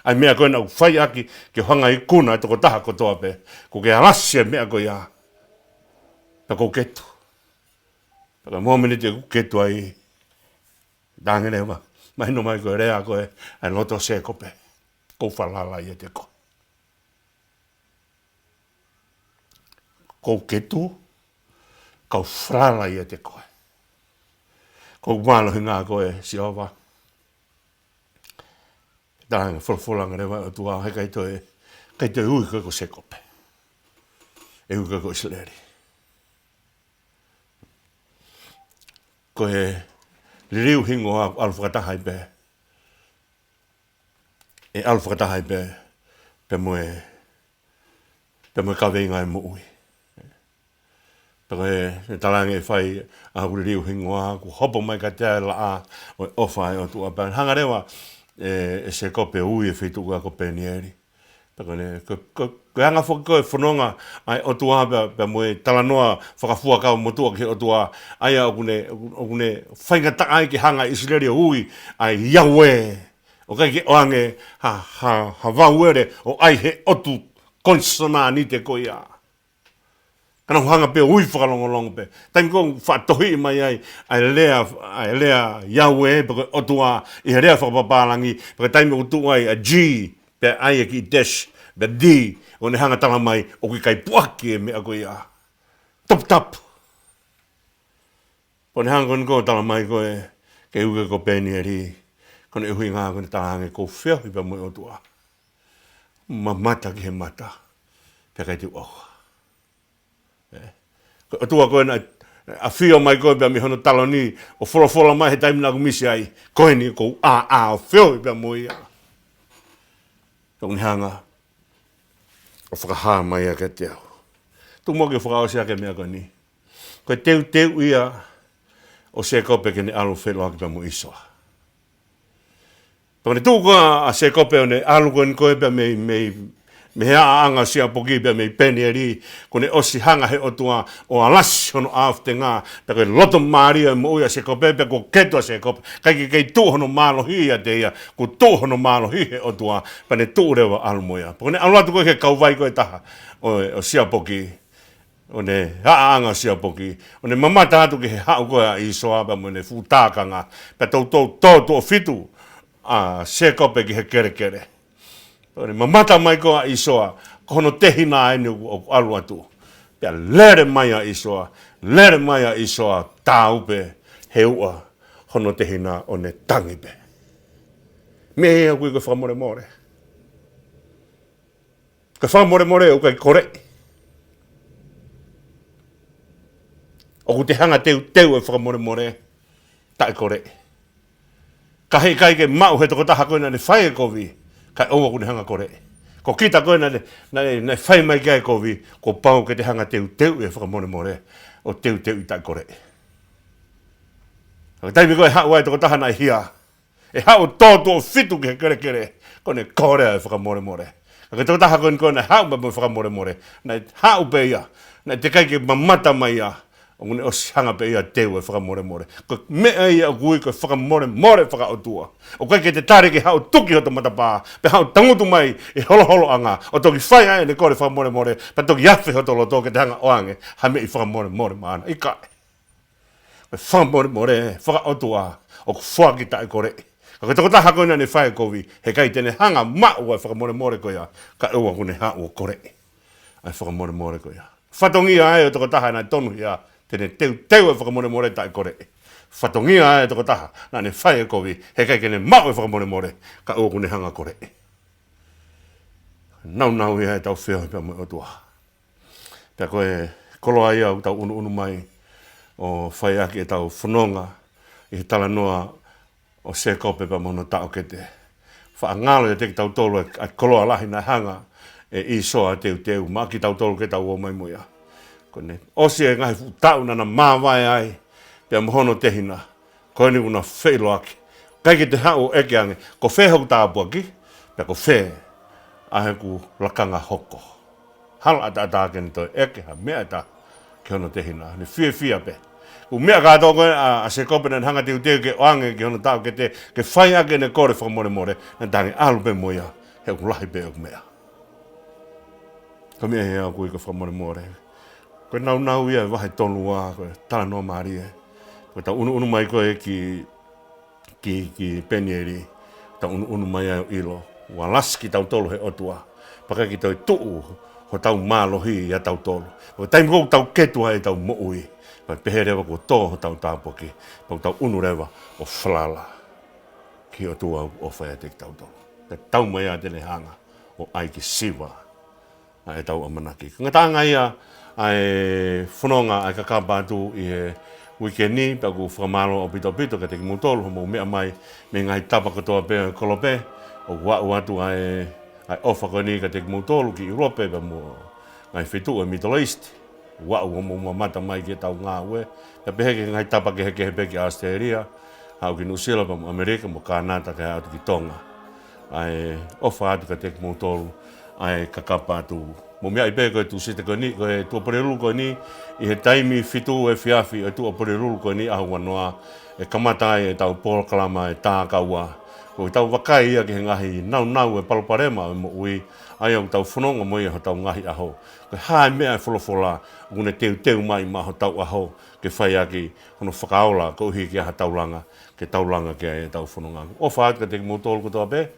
ʻA e meʻa ko ē naʻa ku fai ʻaki ke u hanga ʻo ikuna e tokotaha kotoa pē. Kuo ke alasi e meʻa ko ia. Pea kuo u ketu. Pea ko e mōmeniti ʻoku ou ketu ai, talaange leva, mahino mai ko e lea ko ē ʻa e loto ʻo Sēkope, ʻoku ou falala ʻiate koe. ʻoku ou ketu, kau falala ʻiate koe. ʻOku mālohinga koe, Sihova. Talaange folofola ange leva ʻOtua, he ʻikai toe, ʻikai toe ui koe ko Sēkope. ʻE ui koe ko ʻIsileli. Ko e liliu hingoa ʻoku ʻalu fakataha ai pē. ʻE ʻalu fakataha ai pē, pē mo e, pē mo e kaveinga ʻo e moʻui. Pea ko e, ʻe talaange ʻe fai ʻa e liliu hingoa, kuo hopo mai kiate ia e laʻā ʻo e ʻofa ʻa e ʻOtua. Pea hanga leva ʻe, ʻe Sēkope ʻo ui e feituʻu ko Penieli. Pea ko ʻene, ko, ko, ko e anga foki ko ē e fononga ʻa e ʻOtua pea, pea mo e talanoa fakafuakava motuʻa ki he ʻOtua, ʻa ia ʻoku ne, ʻoku ne faingataʻa ai ke hanga ʻe ʻIsileli ʻo ui ʻa e Yahweh. ʻOku ʻikai ke ʻoange ha, ha, ha vauele ʻo ʻai he ʻotu konisonanite ko ia. Ka nau hanga pē ʻo ui fakalongolongo pē. Taimi ko ē ʻoku faʻa tohiʻi mai ai ʻa e lea, ʻa e lea Yahweh, pe ko e ʻOtua, ʻi he lea fakapapālangi, pea ko e taimi ʻoku tuʻu ai ʻa e G, pea ʻai e kiʻi dash, pea D, ʻo ne hanga ʻo tala mai ʻoku ʻikai puʻaki e meʻa ko ia. Toputapu. Pea ʻo ne hanga ko eni ʻo tala mai ko ē ke ui koe ko Penieli, ko hono ʻuhinga ko ʻene talaange ʻoku ou feohi pea mo e ʻOtua. Mamata ki he mata, pea ʻikai te u ʻauha. ʻE. Ko e ʻOtua ko ē naʻe ʻafio mai ko ē pea mei hono taloni, ʻo folofola mai he taimi naʻa ku misi ai, ko eni ʻoku ou ʻā, ʻā ʻo feohi pea mo ia. Pea ʻoku ne hanga ʻo fakahā mai ia kiate au. Tuku muʻa ke u fakaʻosi ʻaki e meʻa ko eni. Ko e teuteu ia ʻo Sēkope ke ne ʻalu feʻiloaki pea mo ʻĪsoa. Pea ko ʻene tuʻu ko ē ʻa Sēkope ʻo ne ʻalu ko eni ko ē pea mei, mei, mei he ʻaʻanga ʻo Siapoki pea mei Penieli, kuo ne ʻosi hanga he ʻOtua ʻo alasi hono ʻāfitenga, pea ko e loto mālie ʻo e moʻui ʻa Sēkope, pea kuo ketu ʻa Sēkope, ʻikai ke kei tuʻu hono mālohi ʻiate ia, kuo tuʻu hono mālohi he ʻOtua, pea ne tuʻu leva ʻo ʻalu mo ia. Pea ko ʻene ʻalu atu ko ē ki he kauvai ko ē ʻe taha ʻo, ʻo Siapoki, ʻo ne ʻaʻanga ʻo Siapoki, ʻo ne mamata atu ki he haʻu ko ē ʻa ʻĪsoa pea mo ʻene fuʻu tākanga, pea toutou tō tuʻo fitu ʻa Sēkope ki he kelekele. Pea ʻo ne mamata mai ko ē ʻa ʻĪsoa, ko hono tehina eni ʻoku, ʻoku ʻalu atu. Pea lele mai ʻa ʻĪsoa, lele mai ʻa ʻĪsoa, tāupe, he ua hono tehina ʻo ne tangi pē. Meʻa ia ʻoku ui ko e fakamolemole. Ko e fakamolemole ʻoku ʻikai koleʻi. ʻOku te hanga ʻo teuteu e fakamolemole, taʻe koleʻi. Ka heʻikai ke maʻu he tokotaha ko ē naʻa ne fai e kovi, kae ʻoua kuo ne hanga ʻo koleʻi. Ko kita ko ē naʻa ne, naʻa ne, naʻe fai mai ki ai e kovi, kuo pau ke te hanga ʻo teuteu e fakamolemole, ʻo teuteuʻi taʻe koleʻi. Ka ko e taimi ko ē ʻe haʻu ai e tokotaha naʻe hia, ʻe haʻu ʻo tō tuʻo fitu ki he kelekele, ko ʻene kole ʻa e fakamolemole. Ka ko e tokotaha ko eni ko ē naʻe haʻu mai mo e fakamolemole, naʻe haʻu pē ia, naʻe teʻeki ai ke mamata mai ia, ʻoku ne ʻosi hanga pē ia ʻo teu e fakamolemole. Ko e meʻa ia ʻoku ui ko e fakamolemole fakaʻotua. ʻOku ʻikai ke te tali ke haʻu ʻo tuki hoto matapā, pe haʻu ʻo tangutu mai ʻi he holoholoʻanga, ʻo toki fai ʻa ʻene kole fakamolemole, pea toki afe hoto loto ke te hanga ʻo ʻoange ha meʻi fakamolemole maʻana. ʻIkai. Ko e fakamolemole fakaʻotua ʻoku foaki taʻe koleʻi. Ka ko e tokotaha ko ē naʻa ne fai e kovi, heʻikai te ne hanga ʻo maʻu ʻa e fakamolemole ko ia, kae ʻoua kuo ne haʻu ʻo koleʻi ʻa e fakamolemole ko ia. Fatongia ai ʻo e tokotaha naʻe tonu ia te ne teuteu e fakamolemole taʻe koleʻi. Fatongia ai ʻo e tokotaha naʻa ne fai e kovi, heʻikai ke ne maʻu e fakamolemole, kae ʻoua kuo ne hanga ʻo koleʻi. Naunau ia ʻetau feohi pea mo e ʻOtua. Pea ko e koloa ia ʻoku tau ʻunuʻunu mai ʻo fai ʻaki ʻetau fononga ʻi he talanoa ʻo Sēkope pea mo hono taʻokete. Faʻa ngalo ʻiate kitautolu ʻa e koloa lahi naʻe hanga ʻe ʻĪsoa ʻo teuteu maʻa kitautolu ke tau ō mai mo ia. Ko ʻene ʻosi e ngaahi fuʻu taʻu naʻa na māvae ai pea mo hono tehina, ko eni kuo na feʻiloaki. ʻIkai ke te haʻu ʻo ʻeke ange, ko fē hoku tāpuaki, pea ko fē ʻa ʻeku lakanga hoko. Hala ʻataʻatā ke ne toe ʻeke ha meʻa ʻe taha ki hono tehina, ne fiefia pē. Ko e meʻa kātoa ko ē ʻa, ʻa Sēkope naʻa ne hanga ʻo teuteu ke ʻoange ki hono taʻokete, ke fai ʻaki ʻene kole fakamolemole, naʻe tangi ʻalu pē mo ia, he ʻoku lahi pē ʻeku meʻa. Ko e meʻa ia ʻoku ui ko e fakamolemole. Ko e naunau ia e vahe tolu ua, ko e talanoa mālie. Ko ʻetau ʻunuʻunu mai ko ē ki, ki, ki Penieli, tau ʻunuʻunu mai ai ʻo ʻilo ʻoku alasi kitautolu he ʻOtua. Pea ʻikai ke toe tuʻu hotau mālohi ʻiate kitautolu. Ko e taimi ʻoku tau ketu ai ʻetau moʻui, pea pehē leva kuo tō hotau tāpuaki, pea tau ʻunu leva ʻo falala ki he ʻOtua ʻoku ʻofa ʻiate kitautolu. Pea tau mai ʻa ʻene hanga ʻo ʻai ke siva ʻa ʻetau ʻamanaki. Ko e ngataʻanga ia ʻa e fononga ʻa e kakapa atu ʻi he uike ni, pea ʻoku ou fakamālō ʻaupito ʻaupito kiate kimoutolu hoʻomou meʻa mai mei he ngaahi tapa kotoa pē ʻo e kolope, ʻo aʻu atu ʻa e, ʻa e ʻofa ko eni kiate kimoutolu ki ʻIulope pea mo e ngaahi feituʻu ʻo e Middle East. ʻOku aʻu hoʻomou mamata mai ki heʻetau ngāue. Pea pehē ki he ngaahi tapa kehekehe pē ki ʻAositelēlia, haʻu ki Nuʻusila pea mo ʻAmelika, mo Kānata kae ʻatu ki Tonga. ʻA e ʻofa atu kiate kimoutolu, ʻa e kakapa atu. Mou meaʻi pē ko e Tūsite ko eni, ko e Tuʻapulelulu ko eni, ʻi he taimi fitu efiafi ʻo e Tuʻapulelulu ko eni ʻaho ua noa, ʻe kamata ai ʻetau polokalama ʻa e Tā Kaua. Ko ʻetau vakai ia ki he ngaahi naunau ʻo e palopalema ʻo e moʻui, ʻa ia ʻoku tau fononga mo ia ʻi hotau ngaahi ʻaho. Ko e hā e meʻa ʻa e folofola ʻoku ne teuteu mai maʻa hotau ʻaho ke fai ʻaki hono fakaola koeʻuhi ke ʻi ai ha taulanga, ke taulanga ki ai ʻetau fononga. ʻOfa atu kiate kimoutolu kotoa pē,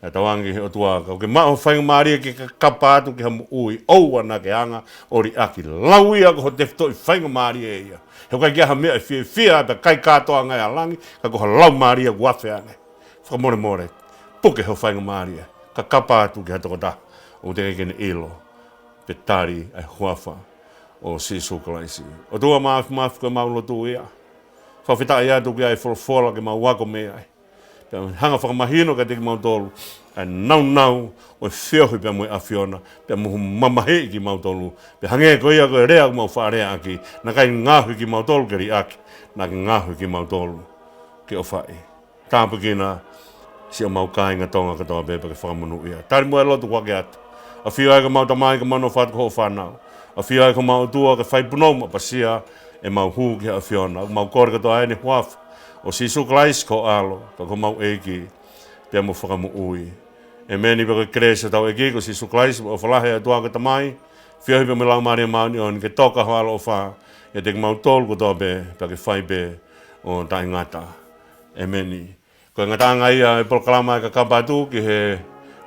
ʻa e tauange ki he ʻOtua, ka ʻoku ke maʻu ha faingamālie ke kakapa atu ki ha moʻui ʻoua naʻa ke hanga ʻo liʻaki. Lau ia ko ho tefitoʻi faingamālie ia. He ʻoku ʻikai ke ʻi ai ha meʻa ʻe fiefia ai pea ʻikai kātoanga ʻi langi, ka ko ha laumālie ʻoku afe ange. Fakamolemole, puke ho faingamālie, kakapa atu ki ha tokotaha ʻoku teʻeki ke ne ʻilo pe tali ʻa e huafa ʻo Sīsū Kalaisi. ʻOtua Māfimafi, ko ʻemau lotu ia. Fakafetaʻi atu ki he folofola ke mau ako mei ai. Pea hanga fakamahino kiate kimautolu ʻa e naunau ʻo e feohi pea mo e ʻAfiona, pea mo mamahiʻi kimautolu. Pea hangē ko ia ko e lea ʻoku mau faʻa lea ʻaki, naʻa ke ngaohi kimautolu ke liʻaki, naʻa ke ngaohi kimautolu ke ʻofaʻi. Tāpuekina siʻomau kāinga Tonga kotoa pē pea ke fakamonūʻia. Tali muʻa e lotu kuo ke ʻatu. ʻAfio ā ko homau Tamai, ke mau nofo atu ko hoʻo fānau. ʻAfio ā ko homau ʻOtua, ke fai punou maʻapasia ʻemau hū ki he ʻAfiona. ʻOku mau kole kotoa ʻi he huafa ʻo Sīsū Kalaisi ko ho ʻAlo, ko homau ʻEiki pea mo Fakamoʻui. ʻEmeni. Pea ko e kelesi ʻa hotau ʻEiki ko Sīsū Kalaisi, mo e ʻofa lahi ʻa e ʻOtua ko e Tamai, feohi pea mo e Laumālie Māʻoniʻoni, ke toka ho ʻaloʻofa ʻiate kimautolu kotoa pē, pea ke fai pē ʻo taʻengata. ʻEmeni. Ko e ngataʻanga ia ʻo e polokalama ʻa e kakapa atu ki he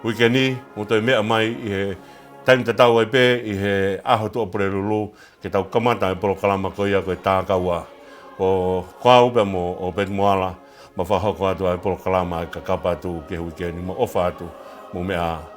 uike ni, mou toe meʻa mai ʻi he taimi tatau ai pē ʻi he ʻaho Tuʻapulelulu, ke tau kamata e polokalama ko ia ko e Tā Kaua. Ko, ko au pea mo ʻŌpeti Moala, mau fakahoko atu ʻa e polokalama ʻa e kakapa atu ki he uike ni. Mou ʻofa atu, mou meʻa